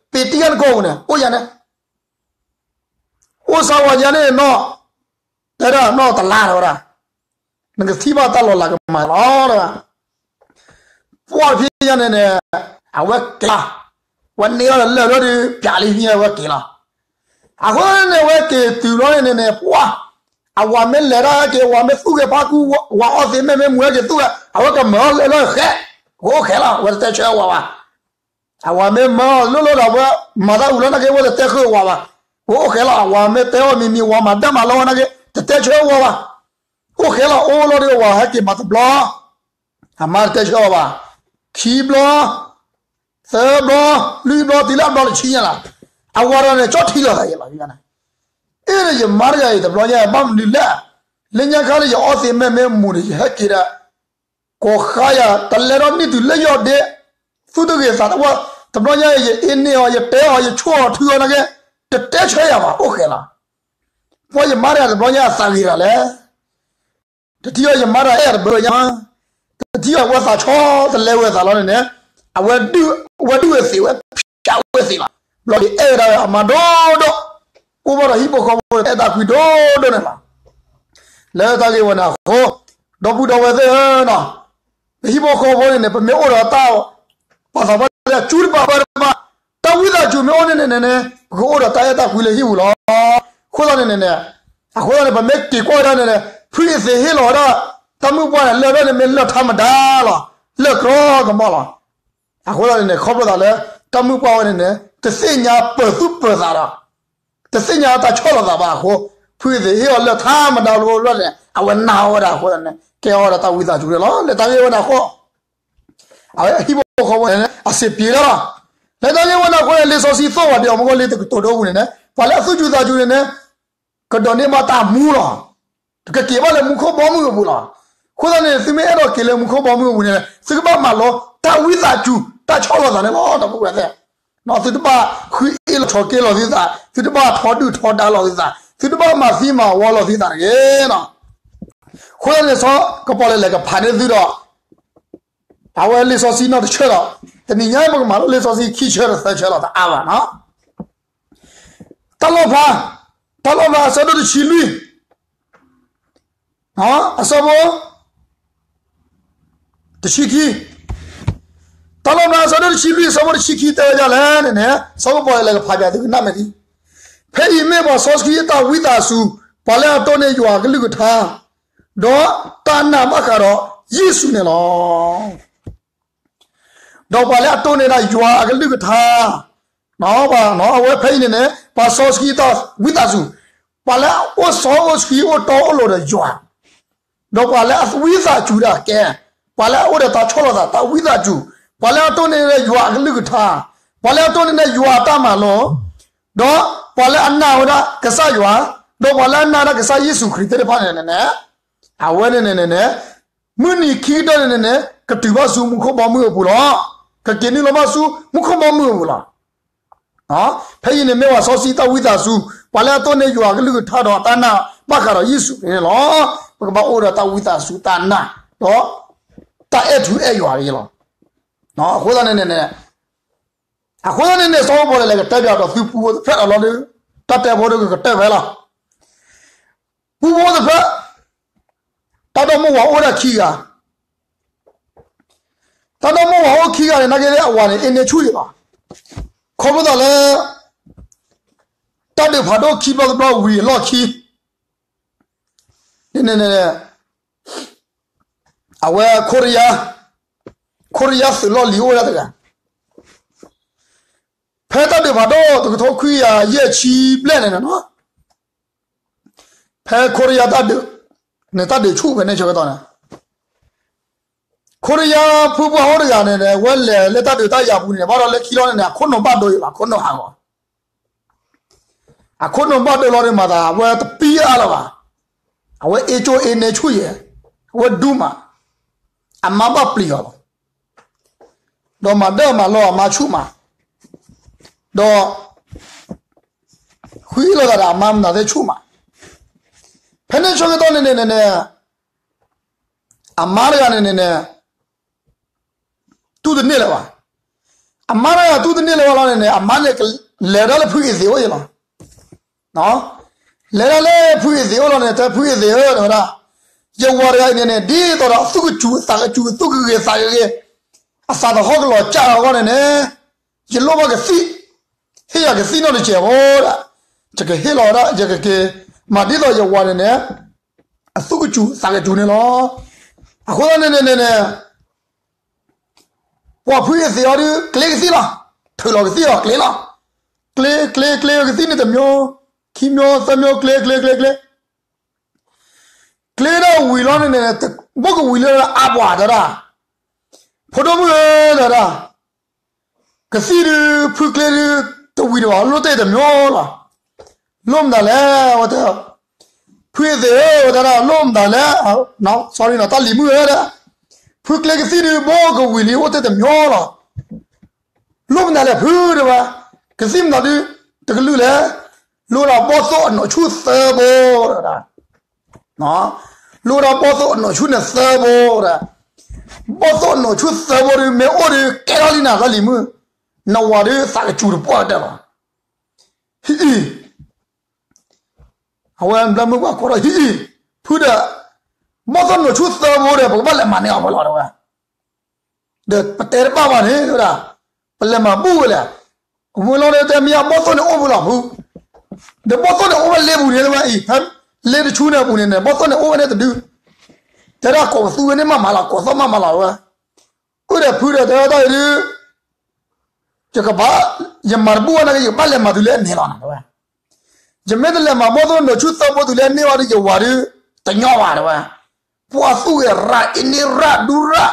ဒီးတဲဆၢအီၤတဂ့ၤ အါနကိာ်ပူၤတဂ့ၤ, ပ့ၤတံၢ်ဂၤနကိာ်ပူၤန့ၣ် အိၣ်ယၤန့ၣ် အိၣ်စါဝၤယၤန့ၣ်နီၢ်, တဲဒၣ်နီၢ်တလါဝဲဒၣ်, နကထံၣ်ဘၣ်တၢ်လီၤလးကမၤလီၤ, ပှၢ်ဖဲညါန့ၣ်န့ၣ်, အဝဲက့ၤလီၤ, ဝဲန့ၢ်အီၤဒီးလၢၢ်လီၤဒီး ပျးလံဖဲညါဝဲက့ၤလီၤ, အဃိန့ၣ်န့ၣ် ဝဲက့ၤတုၤလီၤန့ၣ်န့ၣ်န့ၣ် ပှၢ်, အဝၤမ့ၢ်လဲၤတၢ်ဟဲက့ၤ ဝၤမ့ၢ်သူၣ်ဂဲၤဖးကူ, ဝၤအီသံးမ့ၢ်မ့ၢ်မူၤဟဲက့ၤသူၣ်ဂဲၤ အဝဲကမၤထီၣ်လၢၢ်လီၤဃဲ, ကအိၣ်ဃဲလီၤ ဝဲတတဲဆၢဝၤဘၣ် အဝၤမ့ၢ်မၤအီၤလိၣ်လိၣ်ဒီး ဝဲမၤတၢ်အုးလီၤနာ်က့ ဝဲတတဲဃုာ်ဝၤဘၣ်, ပအိၣ်ဃဲလီၤ အဝၤမ့ၢ်တဲအီၤမံၤမံၤ ဝၤမၤဒၢၣ်မၤလီၤဝဲနာ်က့ တတဲဆၢဝၤဘၣ်, အိၣ်ဃဲလီၤ အိၣ်လီၤဒီးဝၤဟဲက့ၤမၤတဘျီ, အမါတတဲဆၢဝၤဘၣ်, ခံဘျီ, သၢဘျီ, လွံၢ်ဘျီ တုၤလၢအဘျီတဆံညါလီၤ, အဝၤဒီးန့ၣ် ကၠီထံလီၤသးယဲလီၤ, အ့ၣ်ဒီးယမါတဂၤအံၤတဘျီညါ ဘၣ်မနုၤလဲၣ်, လၢညါခါလၢယအီသံးမ့ၢ်မ့ၢ်မူၤန့ၣ် ယဟဲက့ၤဒီး ကိးဃါယၤ တလဲၤထီၣ်နံၣ်တုၤလၢယီၢ်ဒ့, သူၣ်တဂ့ၤသးတဝၢ်, တဘျီညါ ယအ့န့ၢ်အီၤ ယတဲအီၤ ယဆိၣ်အီၤထုအီၤနာ်က့, တတဲဆၢယၤဘၣ် အိၣ်ဃဲလီၤ, ပှၤယမါတဂၤတဘျီညါအသးဂ့ၤတၢ်လဲၣ်, တထံၣ်အီၤယမါတဂၤအဲၣ်တဘၢညါ, တထံၣ်အီၤဝဲသးဆီတလဲဝဲသးလီၤန့ၣ်န့ၣ်, အဝဲဒုးဝဲသ့ၣ်ဝဲ, ဖၠးဝဲသ့ၣ်လီၤ, ဘျီဒီးအဲၣ်ဝဲဒၣ်ဝဲအမါဒိၣ်ဒိၣ်, အိၣ်ဘၣ်ဒီးဟံၣ်ဖိဃီဖိအဲၣ်တၢ်ကွံဒိၣ်ဒိၣ်န့ၣ်လီၤ, လၢတၢ်ဂ့ၢ်ဝဲန့ၣ်အဃိ, ဒီပုၢ်ဒီဝဲၢ်သ့ၣ်ဧၢနီၤ, ပဟံၣ်ဖိဃီဖိန့ၣ်န့ၣ် ပမ့ၢ်အိၣ်ဒီးတၢ်, ပှၤသးပှၢ်လၢအစူတပာ်ပၢတပာ်, တၢ်ဝံသးစူၤမ့ၢ်အိၣ်န့ၣ်န့ၣ်န့ၣ်, ပကအိၣ်ဒီးတၢ်အဲၣ်တၢ်ကွံလၢဟံၣ်ပူၤလီၤ, အဃိသတးန့ၣ်န့ၣ်န့ၣ်, အဃိသတးန့ၣ် ပမ့ၢ်က့ၤကွၢ်ဝဲဒၣ်န့ၣ်န့ၣ် ဖုအ့သ့းဟ့ၣ်လီၤဝဲဒၣ်, တၢ်မုၣ်ပှၢ်န့ၣ် လၢၢ်ဒၣ်န့ၣ်မ့ၢ်လၢၢ်ထါမဒါလီၤ, လၢၢ်ကြီကမီၤလီၤ, အဃိသတးန့ၣ်န့ၣ် ခီဖျိသးလၢ, တၢ်မုၣ်ပှၢ်ဝဲန့ၣ်န့ၣ် တသ့ၣ်ညါပၢၤသူၣ်ပၢၤသးဒီး, တသ့ၣ်ညါတၢ်ဆီၣ်လီၤသးဘၣ်အဃိ, ဖုအ့သ့းဟ့ၣ်အီၤလၢၢ်ထါမဒါလီၤန့ၣ် အဝဲနာ်ဝဲဒၣ်အဃိန့ၣ် ကဲအီၤဒီးတၢ်ဝံသးစူၤန့ၣ်လီၤ, လၢတၢ်ဂ့ၢ်ဝဲန့ၣ်အဃိ အဝဲဟံၣ်ဖိဃီဖိန့ၣ် အစံးပျံၤလီၤ, လၢတၢ်ဂ့ၢ်ဝဲန့ၣ်အဃိန့ၣ် လံာ်စီဆှံသိၣ်ဝဲဒၣ်အီၤမ့ၢ်ဂ့ၤ လံာ်တကတိၤဒိပူၤန့ၣ်န့ၣ် ပှၤလၢအသူၣ်စူၤသးစူၤန့ၣ်န့ၣ်, ကဒိးန့ၢ်ဘၣ်တၢ်မူလီၤ, ကက့ၤဘၣ်လၢမူခိၣ်ဘီမုၢ်အပူၤလီၤ, အဃိသတးန့ၣ် သုမ့ၢ်အဲၣ်ဒိးက့ၤလၢမူခိၣ်ဘီမုၢ်အပူၤန့ၣ် သုကဘၣ်မၤလိတၢ်ဝံသးစူၤ တၢ်ဆီၣ်လီၤသးန့ၣ်လီၤ ဒီပုၢ်ဝဲၢ်သ့ၣ် သုတဘၣ်ဃုအ့ၣ်လိာ်ဆိးက့လိာ်သုသး, သုတဘၣ်ထီဒုၣ်ထီဒါလိာ်သုသး, သုတဘၣ်မၤသံမၤဝီလိာ်သုသးတဂ့ၤ. အဃိသတးန့ၣ် စီၤကပီၤလဲၣ်လဲၣ်ကဖးန့ၢ်သုဒီး, အဝဲလံာ်စီဆှံနီၢ်တဆၢဒီး, တနံၤညါပကမၤလိလံာ်စီဆှံခံဆၢဒီးသၢဆၢလီၤ တအါဘၣ်နီၤ. တၢ်လီၣ်ဖျါ, တၢ်လီၣ်ဖျါအဆၢဒိၣ်တဆံလွံၢ် အဆၢဖိ တဆံခံ, တၢ်လီၣ်ဖျါအဆၢဒိၣ်တဆံလွံၢ် အဆၢဖိတဆံခံတဲဝဲဒ်လဲၣ်န့ၣ်န့ၣ် စီၤကပီၤလဲၣ်လဲၣ်ကဖးဘၣ်သုကနၣ်မ့ၢ်ဒ်, ဖဲအံၤမ့ၢ်ပှၤစီဆှံအတၢ်ဝံသးစူၤ, ပှၤလၢအတိၢ်န့ၢ်ယွၤအကလုၢ်ကထါ, ဒီးတၢ်နာ်ဘၣ်ဃးဒီးယ့ၣ်ၡူးန့ၣ်လီၤ. ဒီးပှၤလၢအတိၢ်န့ၢ်ဒၣ်ယွၤအကလုၢ်ကထါ, အဝဲဖဲအံၤန့ၣ်န့ၣ် ပှၤစီဆှံအတၢ်ဝံသးစူၤ, ပှၤလၢအအိၣ်စီအိၣ်ဆှံအိၣ်တီအိၣ်လိၤဒီးယွၤ, ဒီးပှၤလၢအဝံသးစူၤဒၣ်ကဲ, ပှၤလၢအအိၣ်ဒီးတၢ်ဆီၣ်လီၤသး တၢ်ဝံသးစူၤ, ပှၤလၢအတိၢ်န့ၢ်ဒၣ်ယွၤအကလုၢ်ကထါ, ပှၤလၢအတိၢ်န့ၢ်ဒၣ်ယွၤအတၢ်မၤလိ, ဒီးပှၤလၢအနာ်ဝဲဒၣ်ကစၢ်ယွၤ, ဒီးပှၤလၢအနာ်ဒၣ်ကစၢ်ယ့ၣ်ၡူးခရံာ်သ့ၣ်တဖၣ်န့ၣ်န့ၣ်န့ၣ်, အဝဲန့ၣ်န့ၣ်န့ၣ်န့ၣ်, မုၢ်နံၤခံကတၢၢ်န့ၣ်န့ၣ်န့ၣ် ကတုၤဘၣ်ဆူမူခိၣ်ဘီမုၢ်အပူၤလီၤ. ကက့ၤနုာ်လီၤဘၣ်ဆူ မူခိၣ်ဘီမုၢ်အပူၤလီၤ. ဖဲအံၤန့ၣ်မ့ၢ်ဝဲစီဆှံတၢ်ဝံသးစူၤ, ပှၤလၢအတိၢ်န့ၢ်ယွၤအကလုၢ်ကထါဒီးတၢ်နာ်ဘၣ်ဃးဒီးယ့ၣ်ၡူးခရံာ်န့ၣ်လီၤ. ပကဘၣ်အိၣ်ဒီးတၢ်ဝံသးစူၤတၢ်နာ်, ဒီးတၢ်အဲၣ်ထူအဲၣ်ယွၤတဂ့ၤလီၤ. အဃိသတးန့ၣ်န့ၣ်, အဃိသတးန့ၣ်န့ၣ် စီၤပီလူးလဲၤကတဲပၠးဒီးသုပူဖိတဖျၢၣ်ဒီးလီၤဒီး, တၢ်တဲဖိဒီးကကတၢၢ်ဖဲလီၤ. ပူဖိတဖျၢၣ်, တၢ်ဒီမိၢ်ဝၤအိၣ်ဒၣ်ခံဂၤ, တၢ်ဒီမိၢ်ဝၤအိၣ်ခံဂၤန့ၣ် နာ်က့အဝၤန့ၣ် အ့န့ဆူၣ်ယံာ်လီၤ. ခီဖျိသးလၢ တၢ်ဒုးဖးဒိၣ်ခံဘျီတဘျီဝံၤအလီၢ်ခံန့ၣ်, အဝဲခိရံယါ, ခိရံယါသုးလီၢ်လံၤအိၣ်ဝဲဒၣ်တဂၤ, ဖဲတၢ်ဒုးဖးဒိၣ်တကထိခွံကယၤယဲၢ်ဆံဘျဲၣ်န့ၣ်န့ၣ်, ဖဲခိရံယါတၢ်ဒုး, န့ၣ်တၢ်ဒုးဆူၣ်ဖဲန့ၣ်ဆၢကတီၢ်န့ၣ်, ခိရံယါဖုပှၢ်အိၣ်တဂၤန့ၣ် ဝဲလဲၤလၢတၢ်ဒုးတၢ်ယၤပူၤန့ၣ် ဘၣ်ဒီးလၢခံလီၤန့ၣ်န့ၣ် အခိၣ်နူာ်ဘၣ်ဒိယံာ်လီၤ, အခိၣ်နူာ်ဟးဂီၤ အခိၣ်နူာ်ဘၣ်ဒိလီၤန့ၣ်မၤသး အဝဲတပံအါလၢၤဘၣ်, အဝဲအ့ကၠိအ့န့ဆူၣ်ယဲၢ်, အဝဲဒူမး, အမါဘၣ်ပျံၤအီၤလီၤ, ဒီးမၤဒၢမၤလီၤအမါဆူၣ်မး, ဒီး ဃုအ့ၣ်လိာ်သးဒီးအမါမနုၤသ့ၣ်ဆူၣ်မး, ဖဲန့ၣ်ဆၢကတီၢ်န့ၣ်န့ၣ်န့ၣ်, အမါတဂၤန့ၣ်န့ၣ်န့ၣ် တူၢ်တန့ၢ်လၢၤဘၣ်, အမါတဂၤတူၢ်တန့ၢ်လၢၤဘၣ်လီၤန့ၣ်န့ၣ် အမါန့ၣ် လဲၤဒၣ်လၢဖုအ့သ့းအိၣ်ယံာ်လီၤ, လဲၤဒၣ်လၢဖုအ့သ့းအိၣ်လီၤန့ၣ် တဲဖုအ့သ့းဧၢ တဲဝဲဒၣ်, ယဝၤတဂၤအံၤန့ၣ်န့ၣ် ဒ်သိးဒီးအသူၣ်ကစူၤအသးကစူၤ သူၣ်ကဂ့ၤသးကဂ့ၤ, အသးသဟီၣ်ကလီၤစၢ်အဂီၢ်န့ၣ်န့ၣ်, ယလိၣ်ဘၣ်ကသံၣ်, ဟ့ၣ်ယၤကသံၣ်နီတစဲးဖိဒၣ်, ယကဟ့ၣ်လီၤဝဲဒၣ် ယကက့ၤ မၤဒ်သိးယဝၤန့ၣ်န့ၣ် အသူၣ်ကစူၤသးကစူၤန့ၣ်လီၤ. အဃိသတးန့ၣ်န့ၣ်န့ၣ်န့ၣ် ပှၤဖုအ့သ့းအီၤဒီး ကျ့ကသံၣ်လီၤ, ထုးလီၤကသံၣ်လီၤ ကျ့လီၤ, ကျ့ ကျ့ ကျ့ကသံၣ်န့ၣ်တမျိုး, ခံမျိုး သၢမျိုး ကျ့ ကျ့ ကျ့ ကျ့, ကျ့ဒၣ်ဝံၤလီၤန့ၣ်န့ၣ် ဘိၣ်ကဝံၤလၢအါပှၤတဲဒၣ်, ဖိဒိၣ်မုၣ်ဧၢ တဲဒၣ် ကသံၣ်ဒုး ဖုကျ့ဒုး တဝံၤတဘၣ် လိၣ်တ့ၢ်တမျိုးလီၤ. လိၣ်မတၤလဲၣ် ဝဲတဲ, ဖုအ့သ့းဧၢ ဝဲတဲဒၣ် လိၣ်မတၤလဲၣ်, sorry နီၤ တၢ်လံၤမုၣ်ဧၢ တဲ, ဖုကျ့ကသံၣ်ဒုး ဘိၣ်ကဝံၤလံ အိၣ်တ့ၢ်တမျိုးလီၤ. လိၣ်မတၤလဲၣ်ဖုတဲဝဲ, ကသံၣ်မတၤဒုး တကလုာ်လဲၣ်, လိၣ်ဒၣ်ဘီၣ်သိၣ်အနီၢ်ဆူၣ်သၢဘိ တဲဝဲဒၣ် လိၣ်ဒၣ်ဘီၣ်သိၣ်အနီၢ်ဆူၣ်န့ၣ်သၢဘိဒီး, ဘီၣ်သိၣ်အနီၢ်ဆူၣ်သၢဘိဒီး မ့ၢ်အိၣ်ဒီး ကဲထီၣ်လံနၤတၢ်လံၤမုၣ်, နဝၤဒီးသးကစူၤတပှၢ်ကတၢၢ်လီၤ. ဟံၣ်အံၤ, အဝဲဘျၢမုၢ်ပှၢ်ကိးထီၣ်ဟံၣ်အံၤ, ဖုဒီး, ဘီၣ်သိၣ်နီၢ်ဆူၣ်သၢဘိဒီး ပကဘၣ်လဲၤမၤန့ၢ်အီၤဝဲလီၤတဲဝဲ ဒီးပတဲတဘၣ်ဘၣ်န့ၣ်ဝဲဒၣ်, ပလဲၤမၤဘူၣ်ဝဲလဲၣ်, အဝဲလီၤဒီးတဲမ့ၢ်အဘီၣ်သိၣ်န့ၣ်အိၣ်ဝဲလီၤဖု, ဒီးဘီၣ်သိၣ်န့ၣ်အိၣ်ဝဲလ့ပူၤန့ၣ်တဝဲအံၤ, ဖဲလ့တဆူန့ၣ်အပူၤန့ၣ်န့ၣ် ဘီၣ်သိၣ်န့ၣ်အိၣ်ဝဲန့ၣ်တဒု, တဲဒၣ်ကိးပသူဝဲန့ၣ်မးမးလီၤ ကိးသီၣ်မးမးလီၤဝဲ, အိၣ်ဒီးဖုဒီးတဲဝဲဒၣ်အံၤဒုး ယကဘၣ်, ယမၤတဘူၣ်ဝဲနာ်က့ ယကဘၣ်လဲၤမၤတုၤလၢအန့ၣ်လီၤနဝဲ, ယမ့ၢ်တလဲၤမၤဘီၣ်သိၣ်နီၢ်ဆူၣ်သၢဘိတုၤလၢအန့ၢ်ဘၣ်ဒီး ယဝၤဒုး, တညီဘၣ်တဲဝဲ, ပှၤသူၣ်ဂဲၤရၣ်အ့န့ရၣ်ဒူရၣ်,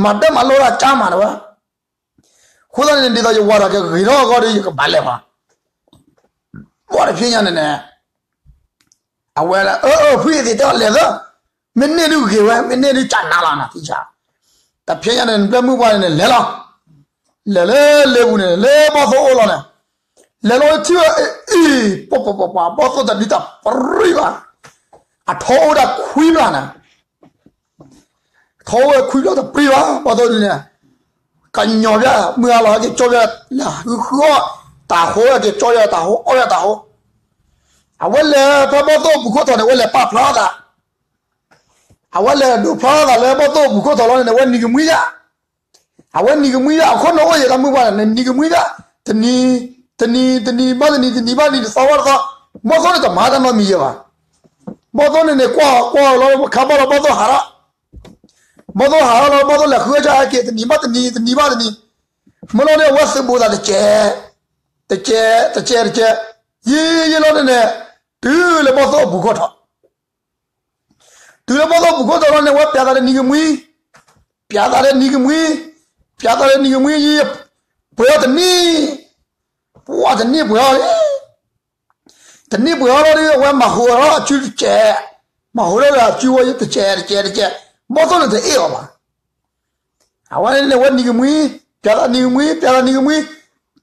မၤဒၢမၤလိရၣ်ကၢ်မးတဲဝဲ, အဃိသတးန့ၣ် ဒ်သိးယဝၤတၢ်ကဂ့ၤထီၣ်အဂီၢ်ဒီး ယကဘၣ်လဲၤဘၣ်, ပှၤတဖျဲညါန့ၣ်န့ၣ် အဝဲဒၣ် အၢ အၢ ဖုအ့သ့းတဲအီၤလဲၤသၢ, မ့ၢ်န့ၢ်ဒုးဂ့ၤဝဲ မ့ၢ်န့ၢ်ဒုးကနါလီၤနၤသံဆး, တဖျဲညါန့ၣ် ဘျၢမုၢ်ပှၢ်န့ၣ်န့ၣ် လဲၤလီၤ, လဲၤလၢလ့ပူၤန့ၣ် လၢဘီၣ်သိၣ်အိၣ်လီၤန့ၣ်, လဲၤလီၤထံၣ်ဝဲအံၤ, ပှၤပှၤပှၤပှၤ ဘီၣ်သိၣ်တဒုတၢ်ပြံဘၣ်, အထီအိၣ်ဒၣ်ခွံဘျီန့ၣ် ထီဝဲခွံဘျီတပြံဘၣ် ဘီၣ်သိၣ်ဒုန့ၣ်, ကညီဘၣ် မုၢ်အါလီၤဟဲက့ၤကၠီဘၣ် လဲၤဃုဃုအီၣ်တၢ်ဟိ ဟဲက့ၤကၠီဘၣ်တၢ်ဟိ အီၣ်ဘၣ်တၢ်ဟိ, အဝဲလဲၤဖဲဘီၣ်သိၣ်အပူၤခိၣ်ထီၣ်န့ၣ် အဝဲလဲၤပာ်ဖျါသး, အဝဲလဲၤဒိးဖျါသးလၢဘီၣ်သိၣ်အပူၤခိၣ်ထီၣ်လီၤန့ၣ် အဝဲနံၤကမှံယၣ်, အဝဲနံၤကမှံယၣ် အခိၣ်နူာ်အိၣ်ယံၤတၢ်မုၢ်ပှၢ်န့ၣ် နံၤကမှံယၣ်, တနံၤ, တနံၤ, တနံၤဘၣ်တနံၤ တနံၤဘၣ်တနံၤ တသီဘၣ်တသီ, ဘီၣ်သိၣ်န့ၣ်တမၤတၢ်နီတမံၤယဲၢ်ဘၣ်, ဘီၣ်သိၣ်န့ၣ်န့ၣ် ကွၢ်ကွၢ်လီၤ ခါဘၣ်လီၤ ဘီၣ်သိၣ်ဟးထီၣ် ဘီၣ်သိၣ်ဟးထီၣ်လီၤ ဘီၣ်သိၣ်လဲၤဃုအီၣ်ကၢ်ဟဲက့ၤ တနံၤဘၣ်တနံၤ တနံၤဘၣ်တနံၤ, မ့ၢ်လီၤန့ၣ် အဝဲသုးဘူးသးတကဲး, တကဲး, တကဲး, တကဲး, ယံာ်ယံာ်လီၤန့ၣ်န့ၣ်, တုၤလၢဘီၣ်သိၣ်အပူၤခိၣ်ထီၣ်, တုၤလၢဘီၣ်သိၣ်အပူၤခိၣ်ထီၣ်လီၤန့ၣ် အဝဲပျးသးဒီးနံၤကမှံ, ပျးသးဒီးနံၤကမှံ, ပျးသးဒီးနံၤကမှံယံာ်, ပှဲၤအီၤတနံၤ, ပှၤတနံၤပှဲၤအီၤလံ တနံၤပှဲၤအီၤလီၤဒီး အဝဲမၤဟူးထီၣ်အစုတကဲး, မၤဟူးထီၣ်ဒီးအစုဝဲတကဲး တကဲး တကဲး, ဘီၣ်သိၣ်န့ၣ်တအ့ၣ်အီၤဘၣ်. အဝဲန့ၣ်န့ၣ် အဝဲနံၤကမှံ, ပျဲသးနံၤကမှံ ပျဲသးနံၤကမှံ,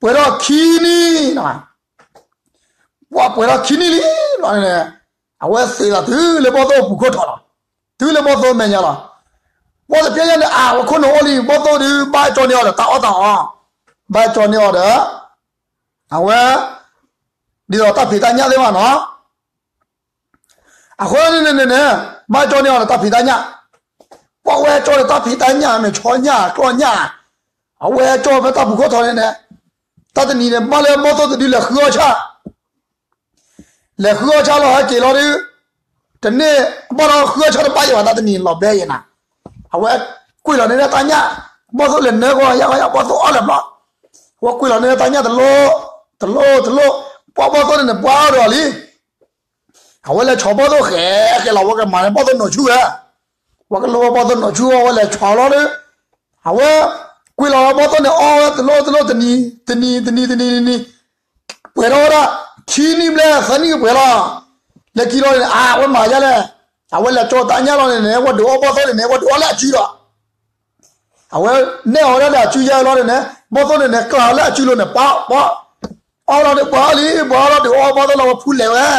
ပှဲၤထီၣ်ခံနံၣ်နီၤ, ပှၤပှဲၤထီၣ်ခံနံၣ်လံဘျီန့ၣ်, အဝဲသ့ၣ်သးတုၤလၢဘီၣ်သိၣ်ပူၤခိၣ်ထီၣ်လီၤ, တုၤလၢဘီၣ်သိၣ်မဲာ်ညါလီၤ, ပှၤတဖျဲညါန့ၣ် အဝဲခိၣ်နူာ်အိၣ်လံ ဘီၣ်သိၣ်ဒုး ဘၣ်ကၠီန့ၢ်အီၤဒီးတၢ်အီၣ်တၢ်အီ, ဘၣ်ကၠီန့ၢ်အီၤဒီး အဝဲ ဒ်သိးတၢ်ဖံးတၢ်ညၣ်သ့ၣ်မးနီၤ, အဃိန့ၣ်န့ၣ်န့ၣ် ဘၣ်ကၠီန့ၢ်အီၤဒီးတၢ်ဖံးတၢ်ညၣ်, ပှၤဝဲကၠီဒီးတၢ်ဖံးတၢ်ညၣ် မ့ၢ်ဆီညၣ်ကျီၢ်ညၣ်, အဝဲကၠီဖဲတၢ်ပူၤခိၣ်ထီၣ်န့ၣ်န့ၣ်, တၢ်တနံၤန့ၣ် ဘၣ်လၢဘီၣ်သိၣ်တဒုလဲၤဃုအီၣ်ဆၣ် လဲၤဃုအီၣ်ဆၣ်လီၤဟဲက့ၤလီၤဒုး, တန့ၢ်ဘၣ်ဒီးဃုအီၣ်ဆၣ်တဘၣ်ယံၤဘၣ် တၢ်တနံၤလီၤဘဲယံၤနၤ, အဝဲကွံာ်လီၤန့ၢ်တၢ်ညၣ်, ဘီၣ်သိၣ်လဲၤနၢကွီၢ်ယၢ်ကွီၢ်ယၢ် ဘီၣ်သိၣ်အီၣ်လၢာ်ဘျီ, အဝဲကွံာ်လီၤန့ၢ်တၢ်ညၣ်တလိၣ်, တလိၣ်တလိၣ်, ပှၤဘီၣ်သိၣ်န့ၣ်န့ၣ် ပှၤအီၣ်ဒီးလံ အဝဲလဲၤဆီၣ်ဘီၣ်သိၣ်ဃဲဃဲလီၤ ဝဲကမၤန့ၣ်ဘီၣ်သိၣ်နီၢ်ဆူၣ်ဝဲ, ဝဲကလိဘီၣ်သိၣ်နီၢ်ဆူၣ်ဝဲ ဝဲလဲၤဆီၣ်လီၤဒီး, အဝဲကွံာ်လီၤဘီၣ်သိၣ်န့ၣ်အီၣ်ဝဲတလိၣ်တလိၣ်တနံၤ, တနံၤ တနံၤ တနံၤ တနံၤ, ပှဲၤထီၣ်ဝဲဒၣ်, ခံနံၣ်ဘျဲၣ်သၢနံၣ်ကပှဲၤလီၤ, လၢခံလီၤန့ၣ် အဝဲမၤယါလဲၣ်, အဝဲလဲၤကၠီတၢ်ညၣ်လီၤန့ၣ်န့ၣ် ဝဲဒုးအီၣ်ဘီၣ်သိၣ်န့ၣ်န့ၣ် ဝဲဒုးအီၣ်လၢအစုဒီး အဝဲနဲၣ်အီၤဒၣ်ဒီးအစုယဲလီၤန့ၣ်န့ၣ် ဘီၣ်သိၣ်န့ၣ်န့ၣ် ကျါလၢအစုလိၤန့ၣ် ပှၤ ပှၤ အီၣ်လီၤဒီးပှၤအီၣ်လံ ပှၤအီၣ်လီၤဒုးအီၣ်ဘီၣ်သိၣ်လီၤဝဲဖူလဲ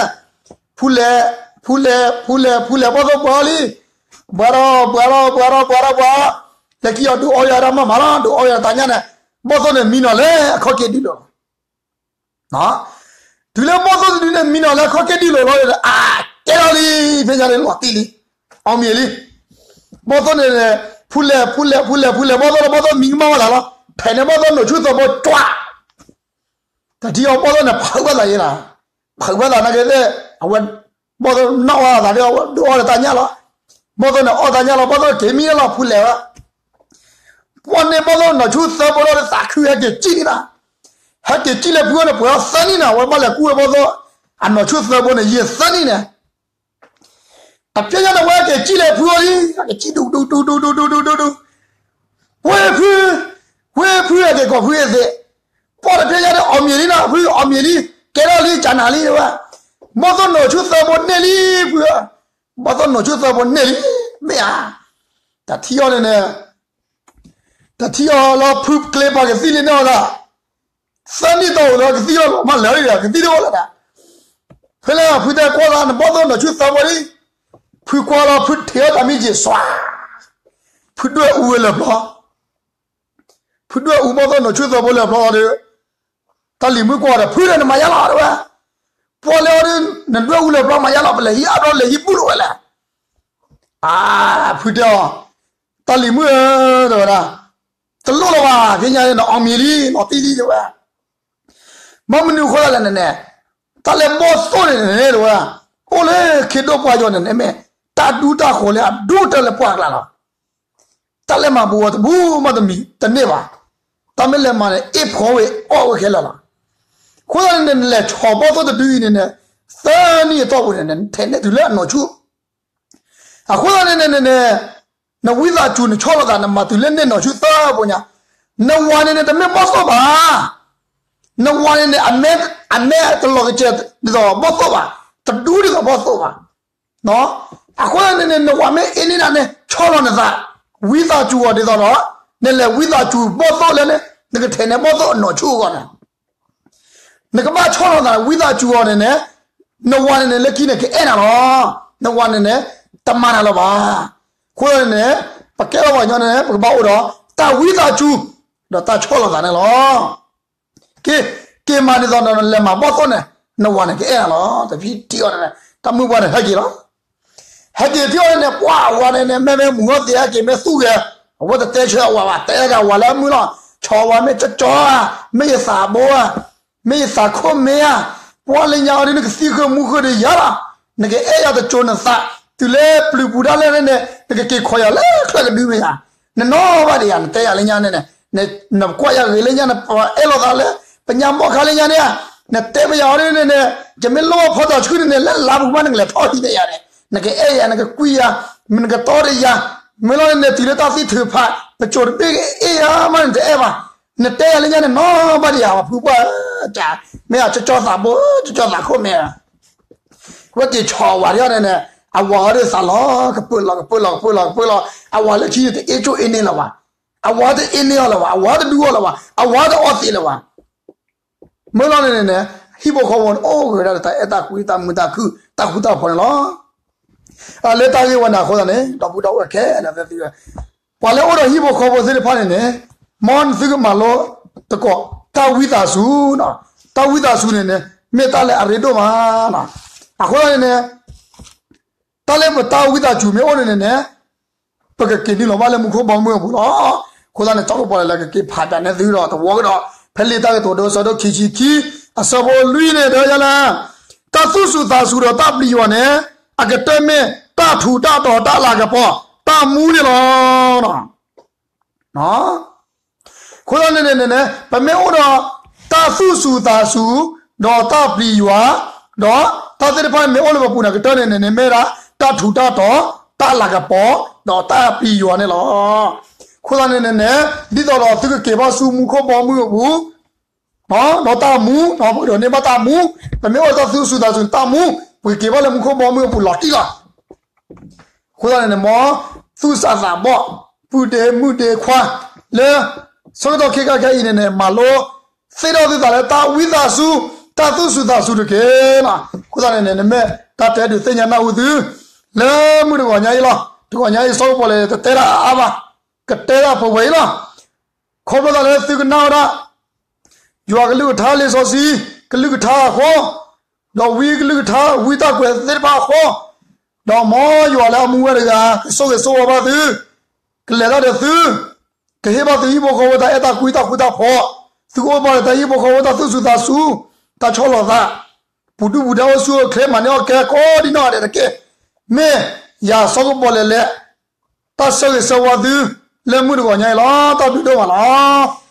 ၤဝဲ, ဖူလဲၤ, ဖူလဲၤ, ဖူလဲၤ, ဖူလဲၤဘီၣ်သိၣ်ပှၤအီၣ်လံ, ပှၤဒီး ပှၤဒီး ပှၤဒီး ပှၤဒီးပှၤ, လၢခံအီၤဒုးအီၣ်ယၤဒၣ်မးမးလီၤ ဒုးအီၣ်ယၤတၢ်ညၣ်န့ၣ်, ဘီၣ်သိၣ်န့ၣ်မံနီၤလၢအခီၣ်က့ဒုးလိၤလီၤ တုၤလၢဘီၣ်သိၣ်တဒုန့ၣ် မံနီၤလၢခီၣ်က့ဒုးလိၤလီၤဒီး အကဲထီၣ်လံ, ဖဲညါန့ၣ်လီၤတံၢ်လံ, အီၣ်မံၤလံ, ဘီၣ်သိၣ်န့ၣ်, ဖူလဲၤ ဖူလဲၤ ဖူလဲၤ ဖူလဲၤဘီၣ်သိၣ်လီၤ ဘီၣ်သိၣ်မံကမၣ်ဝဲသးလီၤ, ဖဲန့ၣ်ဘီၣ်သိၣ်နီၢ်ဆူၣ်သၢဘိကၠွး, တထံၣ်အီၤဘီၣ်သိၣ်န့ၣ် ဖုးဝဲသးယဲလီၤ, ဖုးဝဲသးနာ်က့သ့ၣ်, အဝဲ, ဘီၣ်သိၣ်နီၣ်ဝဲသးဒီးအဝဲဒုးအီၣ်ဒီးတၢ်ညၣ်လီၤ, ဘီၣ်သိၣ်န့ၣ်အီၣ်တၢ်ညၣ်လီၤ ဘီၣ်သိၣ်က့ၤမံလီၤဖူလဲၤဝဲ ပှၤန့ၣ်ဘီၣ်သိၣ်နီၢ်ဆူၣ်သၢဘိလီၤဒီးသးခုဟဲက့ၤကံၣ်န့ၣ်လီၤ, ဟဲက့ၤကံၣ်လၢဖုန့ၣ် ပှဲၤအီၤသၢနံၣ်န့ၣ် အဝဲဘၣ်လဲၤကူၣ်ဝဲဘီၣ်သိၣ်, အနီၢ်ဆူၣ်သၢဘိန့ၣ် ယံာ်သၢနံၣ်န့ၣ်, တဖျဲညါန့ၣ်ဝဲက့ၤကံၣ်လၢဖုအီၤလံ, ဟဲက့ၤကံၣ်ဒူဒူဒူဒူဒူဒူဒူဒူ, ဝ့ၢ်ဖု, ဝ့ၢ်ဖုဟဲက့ၤကိးဖုအသ့ၣ်, ပှၤတဖျဲညါန့ၣ် အီၣ်မံၤလံနီၤ ဖုအီၣ်မံၤလံ, ကဲထီၣ်လံကနၤလံတဲဝဲ, ဘီၣ်သိၣ်နီၢ်ဆူၣ်သၢဘိန့ၢ်လံဖု, ဘီၣ်သိၣ်နီၢ်ဆူၣ်သၢဘိန့ၢ်လံ, မ့ၢ်ဧါ, တထံၣ်အီၤန့ၣ်န့ၣ် တထံၣ်အီၤလၢဖုကျဲပှၤကသံၣ်လံန့ၣ်အီၤဒၣ်, သၢနံၣ်တီၢ်အိၣ်လၢကသံၣ်လီၤမးလၢာ်လံဒီး ကသံၣ်တအိၣ်လၢၤဒၣ်, ဖဲလၢဖုတဲကွၢ်သးန့ၣ် ဘီၣ်သိၣ်နီၢ်ဆူၣ်သၢဘိလံ, ဖုကွၢ်လီၤ ဖုထံၣ်အီၣ်တၢ်မံက့ၤစွါ, ဖုဒွဲၣ်အူဝဲလၢာ်ဘျီ ဖုဒွဲၣ်အူဘီၣ်သိၣ်နီၢ်ဆူၣ်သၢဘိလၢာ်ဘျီဒီး, တၢ်လံၤမုၣ်ကွၢ်ဒီး ဖုဒီးနမၤယါလီၤတဲဝဲ, ပှၤလဲၤအီၤဒီး နဒွဲၣ်အူလၢာ်ဘျီမၤယါလီၤ ပလဲၤဟံးအါဘျီလဲၤဟံးဘူးလိာ်ဝဲလဲၣ်, အါ, ဖုတဲအီၤ, တၢ်လံၤမုၣ်ဧၢ, တဲဝဲဒၣ်, တလိၣ်လၢၤဘၣ် ဖဲညါန့ၣ် နအီၣ်မံၤလံ နအီၣ်တံၢ်လံတဲဝဲ ဘၣ်မနုၤအဃိသတးလဲၣ်န့ၣ်န့ၣ်, တၢ်လၢဘီၣ်သိၣ်န့ၣ်န့ၣ်တဲဝဲ, အိၣ်လၢခ့ဒိၣ်ပှၢ်ယိာ်န့ၣ်န့ၣ်မ့ၢ်, တၢ်ဒူတၢ်ဃိးလၢအဒူတၢ်လၢပှၢ်ကျါလီၤ, တၢ်လဲၤမၤဘူးဝဲတဘူးမးတမံၤတန့ၢ်ဘၣ်, တၢ်မ့ၢ်လဲၤမၤန့ၣ် အ့ၣ်ဖှီဝဲအီၣ်ဝဲခဲလၢာ်လီၤ, အဃိသတးန့ၣ်န့ၣ် နလဲၤဆီၣ်ဘီၣ်သိၣ်တဒုအံၤန့ၣ်န့ၣ်, သၢနံၣ်အတီၢ်ပူၤန့ၣ်န့ၣ် ထဲးနဲၣ်တုၤလၢအနီၢ်ဆူၣ် အဃိသတးန့ၣ်န့ၣ်န့ၣ်, နဝံသးစူၤနဆီၣ်လီၤသး နမၤတုၤလၢန့ၢ်နီၢ်ဆူၣ်သၢဘိညါ, နဝၤန့ၣ်န့ၣ် တမ့ၢ်ဘီၣ်သိၣ်ဘၣ်, နဝၤန့ၣ်န့ၣ် အမဲတလီၤကစဲၤဒ်သိးဘီၣ်သိၣ်ဘၣ်, တဒူဒ်သိးဘီၣ်သိၣ်ဘၣ်, အဃိသတးန့ၣ်န့ၣ် နဝၤမ့ၢ်အ့ၣ်န့ၢ်နၤန့ၣ် ဆီၣ်လီၤနသး, ဝံသးစူၤအီၤဒ်သိးဒီး, နလဲၤဝံသးစူၤဘီၣ်သိၣ်လၢန့ၣ် နကထဲးနဲၣ်ဘီၣ်သိၣ်အနီၢ်ဆူၣ်အဂီၢ်န့ၣ် နကဘၣ်ဆီၣ်လီၤသး ဝံသးစူၤအီၤန့ၣ်န့ၣ်, နဝၤန့ၣ်န့ၣ် လၢခံန့ၣ် ကအဲၣ်နၤလီၤ, နဝၤန့ၣ်န့ၣ် တမၤနၤလၢၤဘၣ်, အဃိသတးန့ၣ်န့ၣ်, ပကဲထီၣ်ပှၤကညီန့ၣ်န့ၣ် ပကဘၣ်အိၣ်ဒီး တၢ်ဝံသးစူၤ, ဒီးတၢ်ဆီၣ်လီၤသးန့ၣ်လီၤ. က့ၤ, က့ၤမၤဒ်သိးဒီးနလဲၤမၤဘီၣ်သိၣ်န့ၣ်, နဝၤန့ၣ်ကအဲၣ်နၤလီၤ, တဖံထံၣ်အီၤန့ၣ်, တၢ်မုၢ်ပှၢ်န့ၣ် ဟဲက့ၤလီၤ ဟဲက့ၤထံၣ်အီၤန့ၣ်န့ၣ် ပှၤအဝၤန့ၣ်န့ၣ် မ့မ့ၢ်မုၢ်ဂီၢ်သ့ၣ်ဟဲက့ၤမ့ၢ်သူၣ်ဂဲၤ, အဝဲတတဲဆၢအဝၤဘၣ်, တဲဒၣ်အဝၤလၢအမုၢ်လီၤ, ဆီၣ်ဝၤမ့ၢ်ကၠီကၠီဧါ, မ့ၢ်ယသးဘိဧါ, မ့ၢ်ယသးခိၣ်မ့ၢ်ဧါ, ပှၤလၢညါအီၤဒ်နကသံဃုာ်မူဃုာ်ဒီးယၤလီၤ, နကအဲၣ်ယၤတစိၤနသး, တုၤလၢပျုၤပူၤဒၣ်လဲာ်န့ၣ်န့ၣ် နကက့ၤခိးယၤလၢချၢၣ်ကဒုမ့ၢ်ဧါ, နနီၢ်ဘၣ်ဒံးဧါ, နတဲယၤလၢညါန့ၣ်န့ၣ်, နကွၢ်ယၤဂ့ၤလၢညါ နပအဲၣ်လိာ်သးလၢ ပညါဘီၣ်ခါလၢညါန့ၣ်ဧါ, နတဲပယၤအီၤဒ်န့ၣ်န့ၣ်, ယမ့ၢ်လိၣ်ဘၣ်ဖီတၢ်ဆှုၣ်န့ၣ်န့ၣ် လၢလါပူၤမးနကလဲၤထီၣ်ဟံးန့ၢ်ယၤန့ၣ်, နကအဲၣ်ယၤ နကကွံယၤ, နကတီဒီးယၤ, မ့ၢ်လီၤန့ၣ်န့ၣ် တုၤလၢတၢ်သံထုးဖး, ပစိၤတဘ့ၣ်ကအဲၣ်ယၤမးန့ၣ်တအဲၣ်ဘၣ်, နတဲယၤလၢညါန့ၣ်နီၢ်ဘၣ်ဒံးဧါ, ပှၤဖုပှၢ်ဧၢ, မ့ၢ်ဧါ ကၠီကၠီသးဘိ, ကၠီကၠီသးခိၣ်မ့ၢ်ဧါ ဝဲက့ၤဆီၣ်အဝၤဒ်အီၤန့ၣ်န့ၣ်, အဝၤအီၤဒ်သးလီၤကပၢၢ်လီၤကပၢၢ်လီၤကပၢၢ်လီၤကပၢၢ်လီၤ, အဝၤလၢခံန့ၣ်တအ့ၣ်ကၠိအ့ၣ်န့ၢ်လၢၤဘၣ်, အဝၤတအ့န့ၢ်အီၤလၢၤဘၣ်, အဝၤတဒူအီၤလၢၤဘၣ်, အဝၤတအီသံးလၢၤဘၣ်. မ့ၢ်လီၤန့ၣ်န့ၣ်န့ၣ် ဟံၣ်ဖိဃီဖိန့ၣ် အိၣ်ဂဲၤဒၣ်ဒီးတၢ်အဲၣ်တၢ်ကွံ တၢ်မုာ်တၢ်ခုၣ် တၢ်ဃူတၢ်ဖိးန့ၣ်လီၤ. အလၢတၢ်ဂ့ၢ်ဝဲန့ၣ်အဃိသတးန့ၣ် ဒီပုၢ်ဒီဝဲၢ်ခဲလၢာ်သ့ၣ်သုဧၢ, ပှၤလၢအိၣ်ဒီးဟံၣ်ဖိဃီဖိသ့ၣ်တဖၣ်န့ၣ်န့ၣ် မ်သုကမၤလိသကိး တၢ်ဝံသးစူၤ, တၢ်ဝံသးစူၤန့ၣ်န့ၣ် မ့ၢ်တၢ်လၢအရ့ဒိၣ်မး. အဃိသတးန့ၣ်န့ၣ် တၢ်လၢပတၢ်ဝံသးစူၤမ့ၢ်အိၣ်န့ၣ်န့ၣ်န့ၣ် ပကက့ၤနုာ်လီၤဘၣ်လၢမူခိၣ်ဘီမုၢ်အပူၤလီၤ. အဃိသတးန့ၣ် စီၤကပီၤလဲၣ်လၢကက့ၤဖးပၠးန့ၢ်သုဒီးသဝီကဒီး ဖဲလံာ်တၢ်ကတိၤဒိ အဆၢဒိၣ်ခံဆံခံ အဆၢဖိလွံၢ်န့ၣ် တဲဝဲဒ်လဲၣ်, တၢ်သူၣ်စူၤသးစူၤဒီးတၢ်ပျံၤယွၤန့ၣ် အကတၢၢ်မ့ၢ်တၢ်ထူးတၢ်တီၤ တၢ်လၤကပီၤ တၢ်မူန့ၣ်လီၤ. အဃိသတးန့ၣ်န့ၣ်န့ၣ် ပမ့ၢ်အိၣ်ဒီး တၢ်သူၣ်စူၤသးစူၤ ဒီးတၢ်ပျံၤယွၤ ဒီးတၢ်သ့ၣ်တဖၣ်မ့ၢ်အိၣ်လၢပပူၤန့ၣ် ကတၢၢ်န့ၣ်န့ၣ်န့ၣ် မ့ၢ်ဒၣ်တၢ်ထူးတၢ်တီၤ တၢ်လၤကပီၤ ဒီးတၢ်ပျံၤယွၤန့ၣ်လီၤ. အဃိသတးန့ၣ်န့ၣ်န့ၣ် ဒ်သိးဒီးသုကက့ၤဘၣ်ဆူမူခိၣ်ဘီမုၢ်အပူၤ ဒီးတၢ်မူ ပကဒိးန့ၢ်ဘၣ်တၢ်မူ, ပမ့ၢ်အိၣ်ဒီးတၢ်သူၣ်စူၤသးစူၤန့ၣ် တၢ်မူ ပကက့ၤဘၣ်လၢမူခိၣ်ဘီမုၢ်အပူၤလီၤတံၢ်လီၤ. အဃိသတးန့ၣ်န့ၣ် မ်သူၣ်စၢ်သးဘီၣ် ပုၢ်ဒ့မုၣ်ဒ့ခွါ လၢဆၢကတီၢ်ခဲခါခဲအံၤန့ၣ်န့ၣ် မၤလိသ့ၣ်ထီၣ်သုသးလၢတၢ်ဝံသးစူၤ တၢ်သူၣ်စူၤသးစူၤတက့ၢ်. အဃိသတးန့ၣ်န့ၣ် နမ့ၢ်တၢ်တဲဒုးသ့ၣ်ညါနၢ်ဟူသု လၢမုၢ်တဂီၤညါအံၤလီၤ. တဂီၤညါအံၤ စီၤကပီၤလဲၣ်တတဲတၢ်အါအါဘၣ်, ကတဲတၢ်ပှဲၤပှဲၤအံၤလီၤ. ခီဖျိသးလၢသုကနၣ်ဝဲဒၣ် ယွၤကလုၢ်ကထါ လံာ်စီဆှံကလုၢ်ကထါအဃိ, ဒီးဝံကလုၢ်ကထါ ဝံတၢ်ကွဲးသ့ၣ်တဖၣ်အဃိ, ဒီးမ်ယွၤလၢအမူဝဲတဂၤ ကဆိၣ်ဂ့ၤဆိၣ်ဝါဘၣ်သု, ကလဲၤတၢ်ဒီးသု, ကဟ့ၣ်ဘၣ်သုဟံၣ်ဖိဃီဖိတၢ်အဲၣ်တၢ်ကွံတၢ်ဃူတၢ်ဖိး, သုကအိၣ်ဘၣ်ဒီးတၢ်ဟံၣ်ဖိဃီဖိတၢ်သူၣ်စူၤသးစူၤ, တၢ်ဆီၣ်လီၤသး, ပူၤဒုၣ်ပူၤဒါအိၣ်ဆူၣ်အိၣ်ချ့ မၤန့ၢ်အီၣ်ကဲကိးဒံနီၢ်ဂၤဒဲးတက့ၢ်. မ့ၢ်ယၤစီၤကပီၤလဲၣ်လၢ တၢ်ဆၢဂ့ၤဆၢဝါသု လၢမုၢ်တဂီၤညါအံၤလီၤ. တၢ်ဘျုးဒိၣ်မးလီၤ.